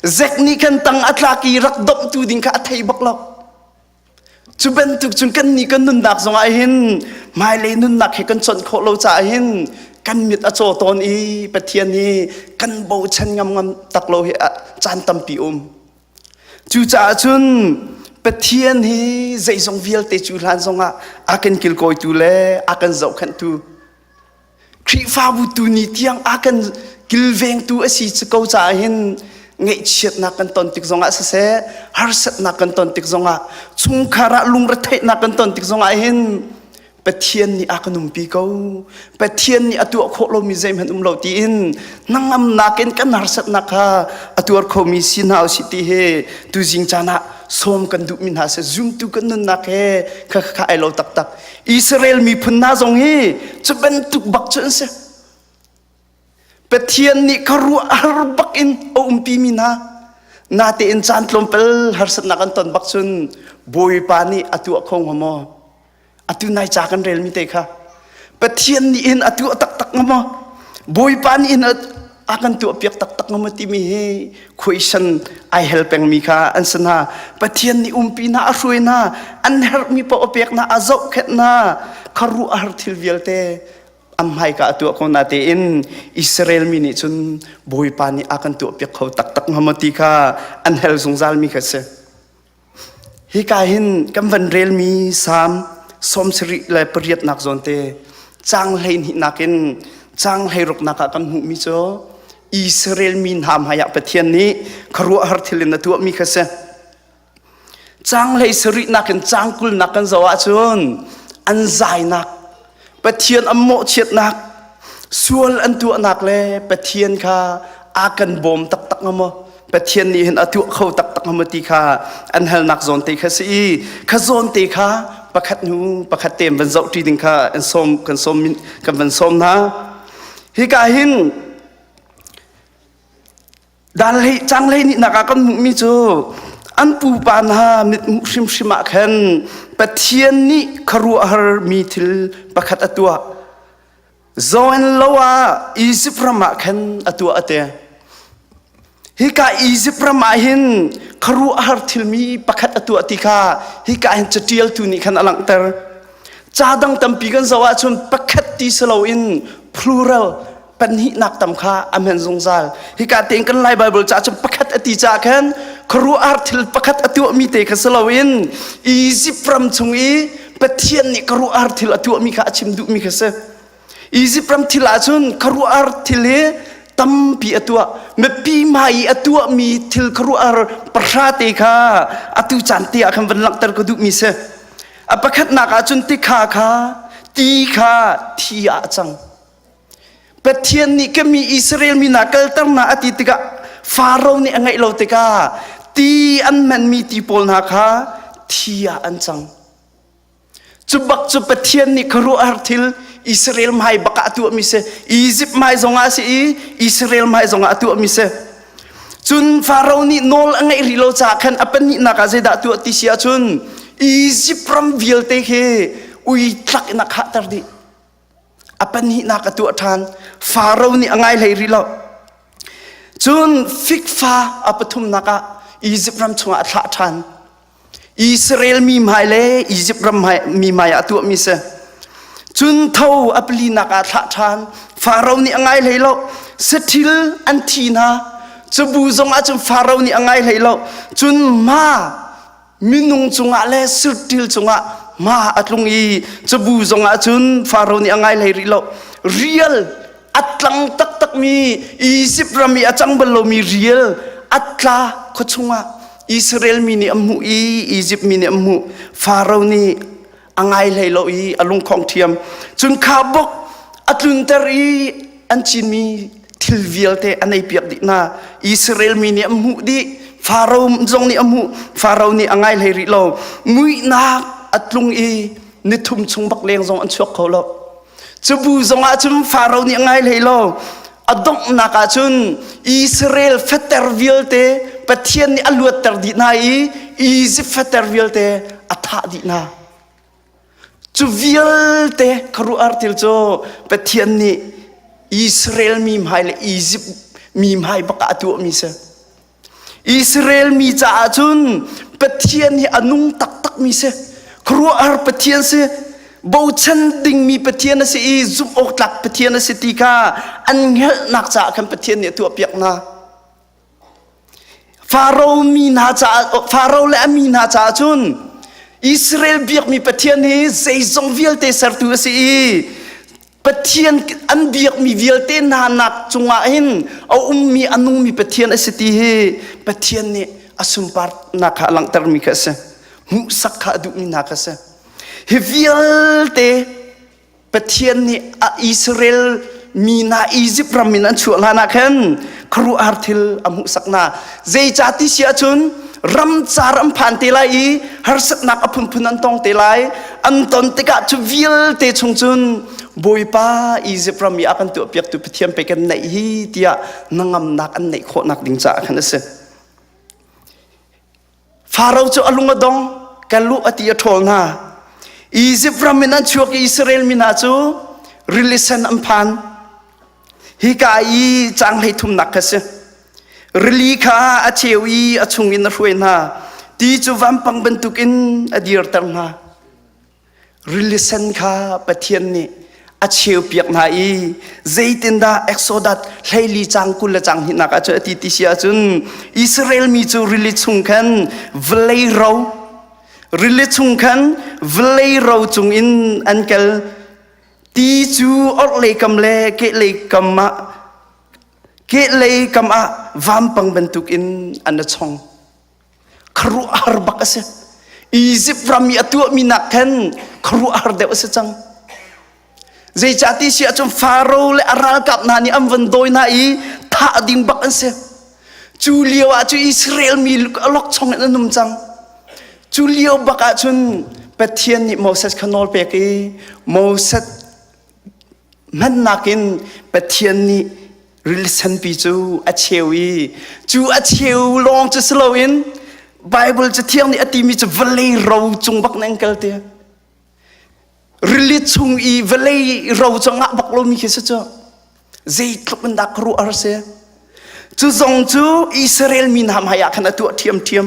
M: Zek nih kan tang a tlak i rak domhtu ding kha a thei bak lo. Cu bantuk cun kan nih kan nunnak zongah hin hmailei nunnak hi kan chawnh khawh lo caah hin kan mit a caw tawn i Pathian hi kan bochan ngam ngam tak lo hi caan tampi um. Cucaah cun Pathian hi zeizong vialte cu hlan zongah a kan kilkawitu le a kan zohkhenhtu Khrihfabu tuni tiang a kan kilvengtu a si ko caah hin ngaihchiatnak kan ton tik zongah siseh harsatnak kan ton tik zongah chungkhar ah lungretheihnak kan ton tik zongah hin Pathian nih a kan umpi ko Pathian nih a tuah khawh lomi zeihmanh um lo tiin hnangamnak in kan harsatnak kha a tuar khomi si hna usih ti hi tuzing caan ah sawm kan duhmi hna si zumtu kan nunnak he kha kha ai lo taktak Israel miphun hna zong hi cu bantuk bak cu an si. Pathian nih khuaruah har bak in a umpi mi hna. Natein caan tlawmpal harsatnak an ton bak cun Bawipa nih a tuah kho hnga maw? Atu nai ca kan relmi te kha. Pathian nih hin a tuah taktak hnga maw? Bawipa nih hin a kan tuahpiak taktak hnga maw timi hi khuaisan ai hel pengmi kha an si hna. Pathian nih umpi hna, a hruai hna, an herhmi paoh a pek hna, a zohkhenh hna. Khuaruahhar thil vialte an hmaika a tuah ko na tein Israel mi nih cun Bawipa nih a kan tuahpiak kho taktak hnga maw ti kha an hel zungzal mi kha si. Hika hin kan van relmi Salm 78 zawn te caang 12 in caang 16 ah kan hmuhmi cu Israel mi hna hmaiah Pathian nih khuaruahhar thil in a tuahmi kha si. Caang 17 in caang 20 kan zoh ahcun an zainak, Pathian an mawhchiatnak, sual an tuahnak le Pathian kha a kan bawm taktak hnga maw? Pathian nih hin a tuah kho taktak hnga maw ti kha an halnak zawn te kha si i kha zawn te kha pakhat hnu pakhat te van zoh ṭi ding kha an sawm kan sawm kan van sawm hna. Hika hin dan hlei cang hlei nih nak ah kan hmuhmi cu an pupa hna mithmuh hrimhrim ah khan Pathian nih khuaruahhar mi thil pakhat a tuah. Zoan lo ah Izipt ram ah khan a tuah a ti. Hika Izipt ram ah hin khuaruahhar thilmi pakhat a tuah ti kha hika hin catialtu nih khan a langhter. Ca dang tampi kan zoh ahcun pakhat ti si loin plural pahnihnak tam kha a hman zungzal. Hika tein kan Lai Bible ca cun pakhat a ti caah khan khuaruahhar thil pakhat a tuahmi te kha si loin Izipt ram chung i Pathian nih khuaruahhar thil a tuahmi kha a chim duhmi kha si. Izipt ram thil ahcun khuaruahhar thil hi tampi a tuah. Mipi hmai i a tuahmi thil khuaruahhar pahra te kha atu caan te ah khan van langhter ka duhmi si. A pakhatnak ahcun tikha kha ti kha thi ah a cang. Pathian nih ka mi Israel mi hna kalter hna a ti tikah Faro nih a ngaih lo tikah ti an hmanmi ti pawl hna kha thi ah an cang. Cu bak cu Pathian nih khuaruahhar thil Israel hmai bak ah a tuahmi si. Egypt hmai zongah a si i Israel hmai zongah a tuahmi si. Cun Faro nih nawl a ngeih rih lo caah khan a pahnihnak ah zeidah tuah ti si ahcun Egypt ram vialte khi ui tlak in a khahter dih. A pahnihnak a tuah ṭhan. Faro nih a ngai hlei rih lo. Cun fikfa a pathumnak ah Izipt ram chungah a thlah ṭhan. Israel mi hmai le Izipt ram mi hmai ah a tuahmi si. Cun tho a palinak ah a thlah ṭhan. Faro nih a ngai hlei lo. Saṭhil an thi hna. Cubu zong ah cun Faro nih a ngai hlei lo. Cun ma minung cungah le sirtil cungah hma a tlung i cabu zongah cun Faro nih a ngai hlei rih lo rial a tlang taktakmi Izipt ram i a cang bal lomi rial a tla khua chungah Israel mi nih an hmuh i Izipt mi nih an hmuh Faro nih a ngai hlei lo i a lungkhong ṭhiam cun kha buk a tlunter i an cinmi thil vialte an eipiak dih hna Israel mi nih an hmuh dih Faro zong nih a hmuh Faro nih a ngai hlei rih lo muihnak a tlung i nithum chung bak leng zong an chuak kho lo cubu zong ah cun Faro nih a ngai hlei lo. A donghnak ah cun Israel fater vialte Pathian nih a luatter dih hna i Izipt fater vialte a thah dih hna. Cu vialte khuaruahhar thil cu Pathian nih Israel mi hmai le Izipt mi hmai bak ah a tuahmi si. Israel mi caah cun Pathian hi a nung taktakmi si. Khuaruahhar Pathian si. Bochan dingmi Pathian a si i zumh awk tlak Pathian a si ti kha an hngalhnak caah khan Pathian nih a tuahpiak hna. Faro mi hna caah Faro le a mi hna caah cun Israel biakmi Pathian hi zeizong vialte sertu a si i Pathian an biakmi vialte hna nak cungah hin a ummi a nungmi Pathian a si ti hi Pathian nih a sunparnak kha a langhtermi kha a si. Hmuhsak kha a duhmi hna kha a si. Hi vialte Pathian nih a Israel mi hna Izipt ram in an chuah hlan ah khan khuaruahhar thil a hmuhsak hna. Zeicah ti si ahcun ramcar an phan te lai i harsatnak a phunphun an tong te lai. An ton tikah cu vialte chung cun Bawipa Izipt ram i a kan tuahpiaktu Pathian pei kan neih hi tiah hnangamnak an neih khawhnak ding caah khan a si. Faro cu a lung a dong, ka luh a ti a ṭhawl hna. Izipt ram in an chuak i Israel mi hna cu rili sen an phan. Hika i caang hleithumnak kha si. Rili kha a cheu i a chungin a hruai hna. Ti cu vampang bantukin a dirter hna. Rili sen kha Pathian nih a cheupiak hna i zeitindah Exodus hleili caang 20 le caang hnihnak ah cun a ti ti si ahcun Israel mi cu rili chung khan vawlei ro rili chung khan vawlei ro cungin an kal ti cu orhlei kam le kehlei kam ah kehlei kam ah vampang bantukin an a chong khuaruahhar bak a si Izipt ram i a tuahmi nak khan khuaruahhar deuh a si cang zeicah ti si ahcun Faro le a ralkap hna nih an van dawi hna i thah ding bak an si cu lio ah cu Israel mi lok chong in an um cang cu lio bak ah cun Pathian nih Moses kha nawl pek i Moses hmannak in Pathian nih rili senpi cu a cheu i cu a cheu lawng cu si loin Bible cathiang nih a timi cu vawlei ro cung bak nan kal ti rili chung i vawlei ro cu ngah bak lomi khi si cu zeitluk in dah khuaruahhar si cu zong cu Israel mi hna hmai ah khan a tuah ṭhiamṭhiam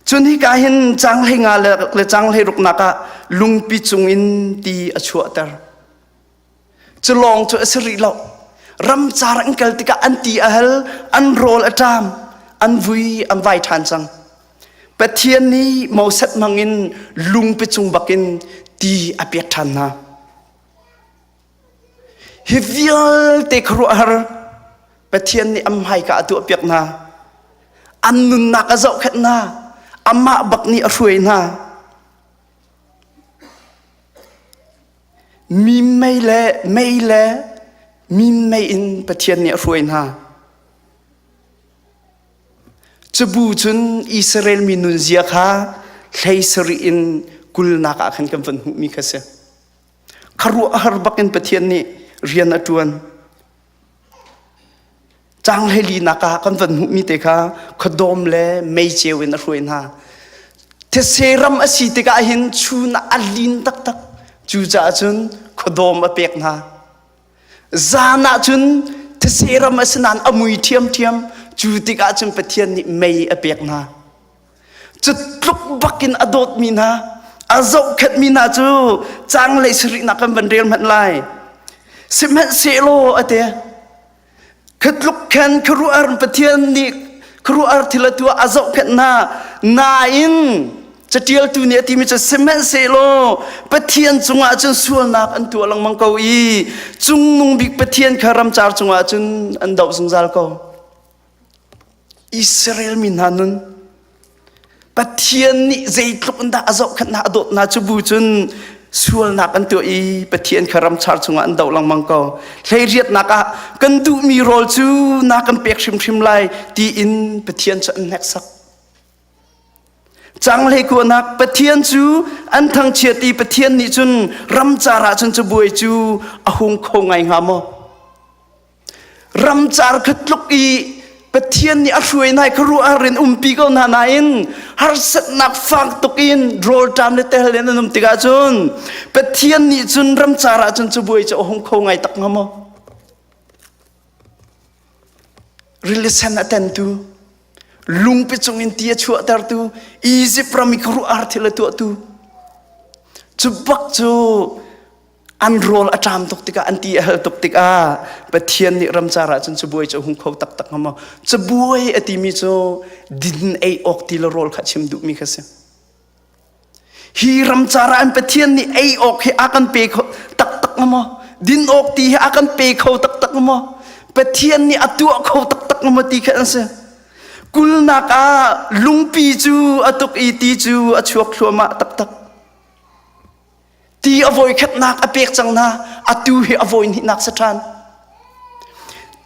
M: Cun hika hin caang 15 le caang 16 nak ah lungpi cungin ti a chuahter. Cu lawng cu a si rih lo. Ramcar an kal tikah an ti a hal, an rawl a ṭam, an vui an vai ṭhan cang. Pathian nih Moses hmangin lungpi cung bakin ti a pek ṭhan hna. Hi vialte khuaruahhar Pathian nih an hmaika a tuahpiak hna. An nunnak a zohkhenh hna. Amah bak nih a hruai hna. Mi mei le mei le min mei in Pathian nih a hruai hna. Cubu cun Israel mi nunzia kha hlei sarih in kulnak ah khan kan van hmuhmi kha si. Khuaruahhar bakin Pathian nih rian a ṭuan. Caang hleilinak ah kan van hmuhmi te kha khuadawm le meiceu in a hruai hna. Thetse ram a si tikah hin chun ah a lin taktak. Cucaah cun khuadawm a pek hna. Zan ah cun thetse ram a si nain a mui ṭhiamṭhiam. Cu tikah cun Pathian nih mei a pek hna. Cu tluk bakin a dawtmi hna, a zohkhenhmi hna cu caanglei sarihnak kan van rel hmanh lai. Sihmanhsehlaw a ti, khatluk khan khuaruahhar Pathian nih khuaruahhar thil a tuah a zohkhenh hna. Nain catialtu nih a timi cu sihmanhsehlaw Pathian cungah cun sualnak an tuah lengmang ko i cungnung bik Pathian kha ramcar cungah cun an doh zungzal ko. Israel mi hna nun Pathian nih zeitluk in dah a zohkhenh hna a dawt hna cu bu cun sualnak an tuah i Pathian kha ramchar chungah an doh lengmang ko. Hleiriatnak ah kan duhmi rawl cu na kan pek hrimhrim lai tiin Pathian cu an hneksak. Canglei kuahnak Pathian cu an thangchiat i Pathian nih cun ramcar ah cun cabuai cu a hung kho ngai hnga maw? Ramcar kha tluk i Pathian nih a hruai hna i khuaruahhar in umpi ko hna nain harsatnak fak tuk in rawlṭam le tel in an um tikah cun Pathian nih cun ramcar ah cun cabuai cu a hung kho ngai tak hnga maw? Rili sen a tentu, lungpi cungin ti a chuahtertu, Izipt ram i khuaruahhar thil a tuahtu. Cu bak cu an rawl a ṭam tuk tikah an ti a hal tuk tikah Pathian nih ramcar ah cun cabuai cu a hung kho taktak hnga maw? Cabuai a timi cu din ei awk ti le rawl kha chim duhmi kha si. Hi ramcar ah an Pathian nih ei awk hi a kan pe kho taktak hnga maw? Din awk ti hi a kan pe kho taktak hnga maw? Pathian nih a tuah kho taktak hnga maw ti kha an si. Kulnak ah lungpi cu a tuk i ti cu a chuak thluahmah taktak. Ti a voikhatnak a pek cang hna, atu hi a voi hnihnak si ṭhan.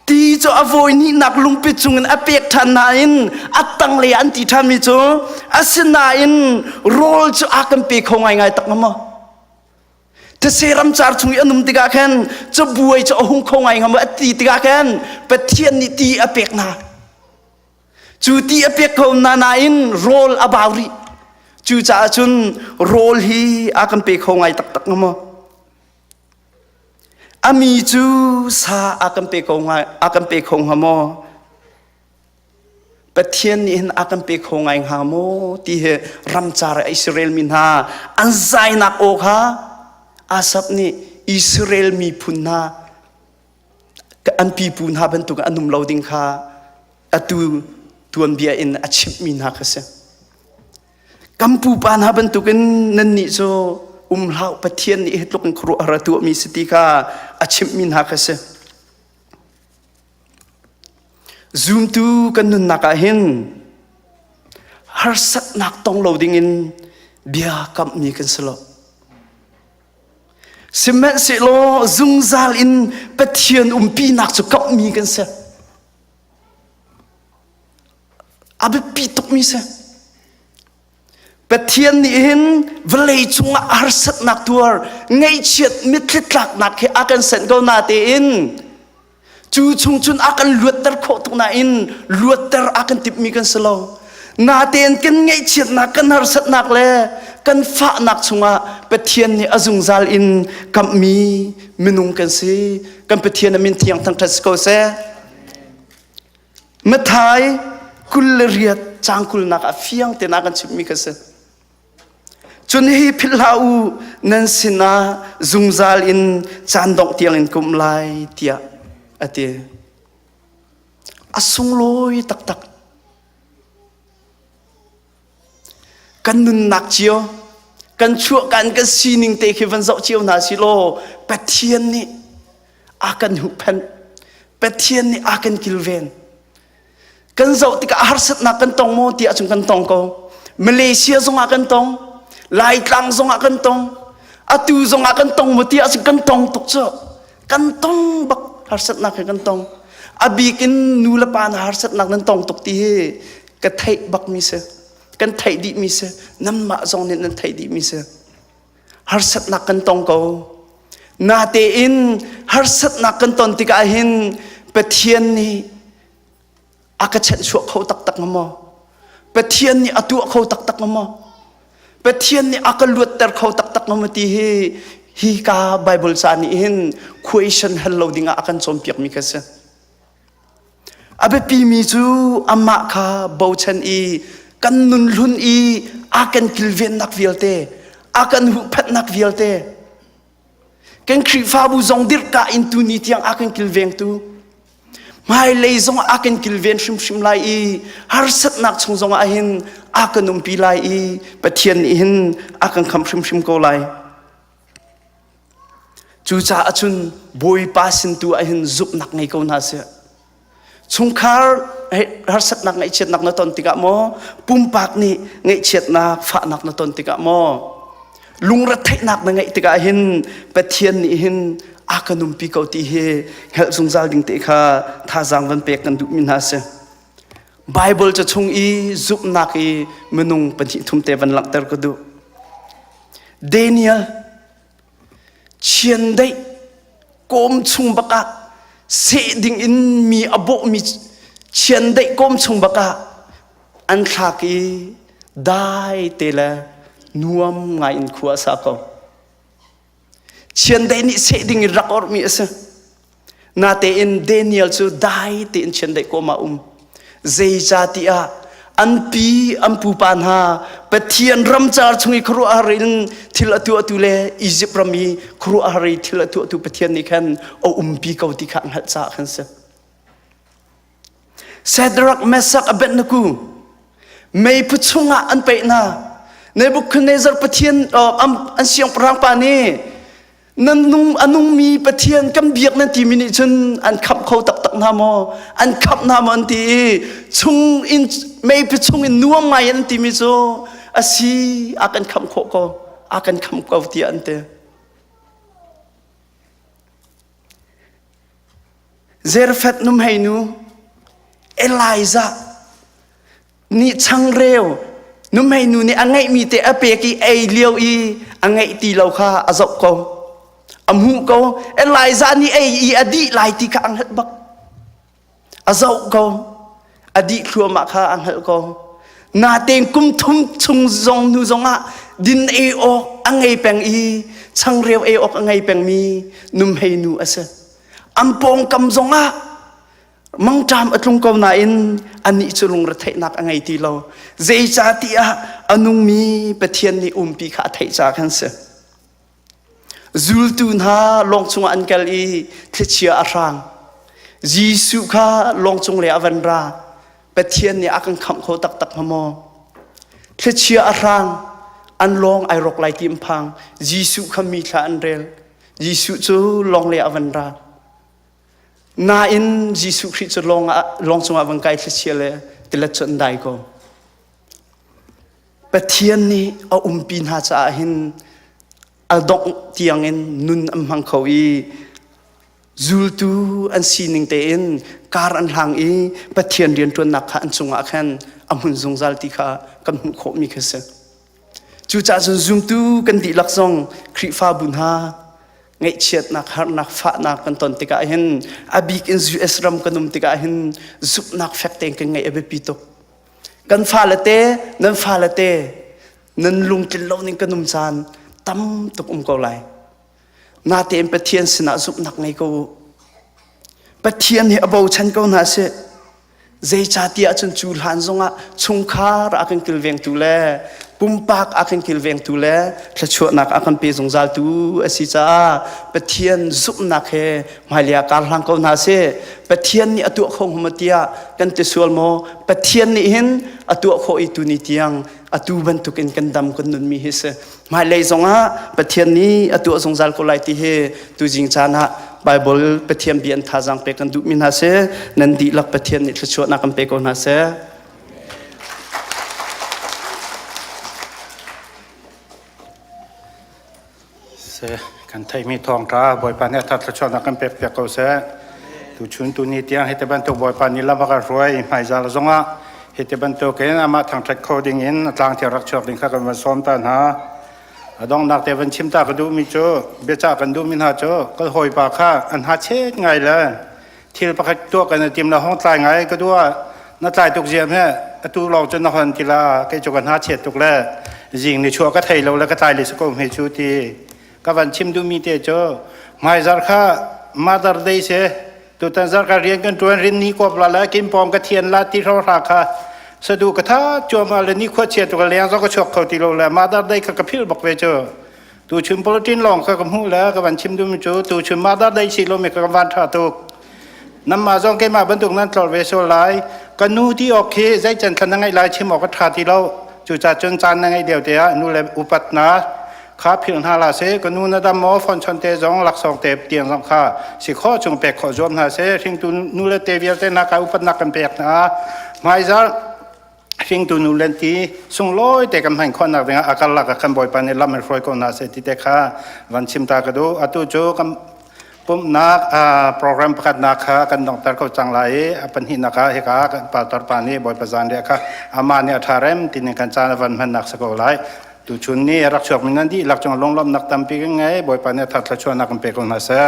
M: Ti cu a voi hnihnak lungpi cungin a pek ṭhan nain a tanglei an ti ṭhanmi cu asinain rawl cu a kan pe kho ngaingai tak hnga maw? These ramcar chung i an um tikah khan cabuai cu a hung kho ngai hnga maw a ti tikah khan Pathian nih ti a pek hna. Cu ti a pek ko na nain rawl a bau rih. Cucaah cun rawl hi a kan pe kho ngai taktak hnga maw? A mi cu sa a kan pe kho ngai a kan pe kho hnga maw? Pathian nih hin a kan pe kho ngai hnga maw ti hi ramcar a Israel mi hna an zainak aw kha Asap nih Israel miphun hna an pipu hna bantuk an um lo ding kha atu tuanbia in a chimhmi hna kha si. Kan pupa hna bantukin nannih cu um hlah Pathian nih hi tluk in khuaruahhar a tuahmi si ti kha a chimhmi hna kha si. Zumtu kan nunnak ah hin harsatnak tong lo dingin bia kamhmi kan si lo. Sihmanhsehlaw zungzal in Pathian umpinak cu kamhmi kan si. A biapi tukmi si. Pathian nih hin vawlei cungah harsatnak tuar, ngaihchiat mitthli tlaknak he a kan senh ko na tein Cu chung cun a kan luatter khawh tuk nain luatter a kan timhmi kan si lo. Natein kan ngaihchiatnak, kan harsatnak le kan fahnak chungah Pathian nih a zungzal in kamhmi minung kan si. Kan Pathian a min thiang thangṭhat si ko seh. Mathai 28 caang kulnak ah fiang tein a kan chimhmi kha si. Cun hi philh hlah u, nan sinah zungzal in caan dongh tiangin ka um lai, tiah a ti. A sunglawi taktak. Kan nunnak cio, kan chuahkan kan sining te khi van zoh cio hna si law Pathian nih a kan huhphenh. Pathian nih a kan kilven. Kan zoh tikah harsatnak kan tong maw ti ahcun kan tong ko. Malaysia zongah kan tong, Laitlang zongah kan tong, atu zongah kan tong maw ti ahcun kan tong tuk cu. Kan tong bak harsatnak he kan tong. A bik in nu le pa na harsatnak nan tong tuk ti hi ka theih bak mi si. Kan theih dih mi si. Nanmah zong nih nan theih dih mi si. Harsatnak kan tong ko. Natein harsatnak kan ton tikah hin Pathian nih a ka chanhchuah kho taktak hnga maw? Pathian nih a tuah kho taktak hnga maw? Pathian nih a ka luatter kho taktak hnga maw ti hi hi ka Bible ca nih hin question hal lo dingah a kan cawnpiakmi kha si. A biapimi cu amah kha bochan i kan nun hlun i a kan kilvennak vialte, a kan huhphenhnak vialte, kan Khrihfabu zong dirhka in tuni tiang a kan kilvengtu, hmailei zong a kan kilven hrimhrim lai i harsatnak chung zong ah hin a kan umpi lai i Pathian nih hin a kan khamh hrimhrim ko lai. Cucaah cun Bawipa sin tu ah hin zumhnak ngei ko hna sih. Chungkhar harsatnak ngaihchiatnak na ton tikah maw, pumpak nih ngaihchiatnak fahnak na ton tikah maw, lungretheihnak na ngeih tikah hin Pathian nih hin a kan umpi ko ti hi hngalh zungzal ding te kha thazaang van pek kan duhmi hna si. Bible ca chung i zumhnak i minung pahnih thum te van langhter ka duh. Daniel chiandeih kawm chung bakah. Seh ding in mi a bawhmi chiandeih kawm chung bak ah an thlak i dai te le nuam ngai in khua a sa ko. Chiandeih nih seh ding in rak orhmi a si. Natein Daniel cu dai tein chiandeih kawm ah um. Zeicahtiah an pi an pupa hna Pathian ramcar chung i khuaruahhar in thil a tuahtu le Izipt ram i khuaruahhar i thil a tuahtu Pathian nih khan a umpi ko ti kha a hngalh caah khan si. Shadrach, Meshach, Abednego meiphu chungah an paih hna. Nebuchadnezzar Pathian an siangpahrang pa nih nan nung a nungmi Pathian kan biak nan timi nih cun an khamh kho taktak hna maw an khamh hna maw an ti i chung in meipi chung in nuam ngai an timi cu a si a kan khamh khawh ko a kan khamh ko tiah an ti Zerfet numhei nu Elijah nih changreu nuhmei nu nih a ngeihmi te a pek i ei lio i a ngeih ti lo kha a zoh ko a hmuh ko Elijah nih ei i a dih lai ti kha a hngalh bak a zoh ko a dih thluahmah kha a hngalh ko natein kum thum chung zong hnu zongah din ei awk a ngei peng i changreu ei awk a ngei pengmi numhei nu a si an pawngkam zongah Mangṭam a tlung ko nain anih cu lungretheihnak a ngei ti lo. Zeicahtiah a nungmi Pathian nih umpi kha a theih caah khan si. Zultu hna lawng chungah an kal i thlichia a hrang. Jesuh kha lawng cung le a van ra. Pathian nih a kan khamh kho taktak hnga maw? Thlichia a hrang, an lawng ai rawk lai ti an phang. Jesuh kha mi thla an rel. Jesuh cu lawng le a van ra. Nain Jesuh Khrih cu lawng ah lawng cungah van kai thlichia le tilet cu an dai ko. Pathian nih a umpi hna caah hin a dongh tiangin nun an hmang kho i zultu an sining tein kar an hlang i Pathian rianṭuannak kha an cungah khan a hmun zungzal ti kha kan hmuh khawhmi kha si. Cucaah cun zumtu kan dihlak zong Khrihfabu hna ngaihchiatnak harnak fahnak kan ton tikah hin a bik in US ram kan um tikah hin zumhnak fek tein kan ngeih a biapi tuk. Kan fale te nan fale te nan lungtlin lo ning kan um caan tam tuk um ko lai. Natein Pathian sinah zumhnak ngei ko u. Pathian hi a bochan ko hna sih. Zeicahtiah cun cu hlan zongah chungkhar a kan kilvengtu le pumpak a kan kilvengtu le thluachuahnak a kan pe zungzaltu a si caah Pathian zumhnak he hmailei ah kar hlang ko hna sih. Pathian nih a tuah kho hnga maw tiah kan ti sual maw? Pathian nih hin a tuah khawh i tuni tiang atu bantukin kan dam kan nunmi hi si. Hmailei zongah Pathian nih a tuah zungzal ko lai ti hi tuzing caan ah Bible Pathian bia an thazaang pek kan duhmi hna si. Nan dihlak Pathian nih thluachuahnak kan pe ko hna seh.
H: Seh, kan theihmi thawngṭha Bawipa nih a that thluachuahnak kan pek piak ko seh. Tuchun tuni tiang hiti bantuk Bawipa nih lam a kan hruai hmaizal zongah hiti bantukin amah thangṭhat kho dingin a tlangthiang rak chuak ding kha kan van sawm ta hna. A donghnak te van chim ta ka duhmi cu biacah kan duhmi hna cu ka hawipa kha an hachet ngai le thil pakhat tuah kan i tim la hong tlai ngai ka dua na tlai tuk ziam he atu lawng cun na hon ti la kei cu ka hna chiat tuk le zing ni chuah ka thei lo le ka tlai le si ko hme cu ti ka van chim duhmi te cu hmaizar kha Mother Day se tutan zar ka rian kan tuan rin ni kop la la kin pong ka thian la ti hro hra kha sadu ka tha chuam le ni khua chia tu ka leng zo ka chuak kho ti lo le Mother Day kha ka phil bak ve cu Tu chun bulletin lawng kha ka hmuh le ka van chim duhmi cu tu chun Mother Day si lomi ka van ṭha tuk. Nanmah zong keimah bantuk nan tlor ve sual lai. Ka nu ti awk khi zei can thlan na ngeih lai chim awk a ṭha ti lo. Cucaah cun caan na ngeih lio te ah nu le upatnak kha philh hna hlah sih. Ka nu na dam maw phone chon te zong laksawng te tiang zong kha si khawh chung pek khawh zuam hna sih. Hringtu nu le te vialte hna ka upatnak kan pek hna. Hmaizarh hringtu nu len ti sunglawi te kan hman khawhnak dingah a karlak ah kan Bawipa nih lam in hruai ko hna seh ti te kha van chim ta ka duh. Atu cu kan pumhnak program pakhatnak kha kan donghter ko cang lai i a pahnihnak ah hika kan pastor pa nih Bawipa zanriah kha amah nih a ṭha rem tinin kan caan a van hmannak si ko lai. Tuchun ni a rak chuakmi nan dihlak cung lunglawmhnak tampi kan ngei. Bawipa nih a thar thluachuahnak kan pe ko hna seh.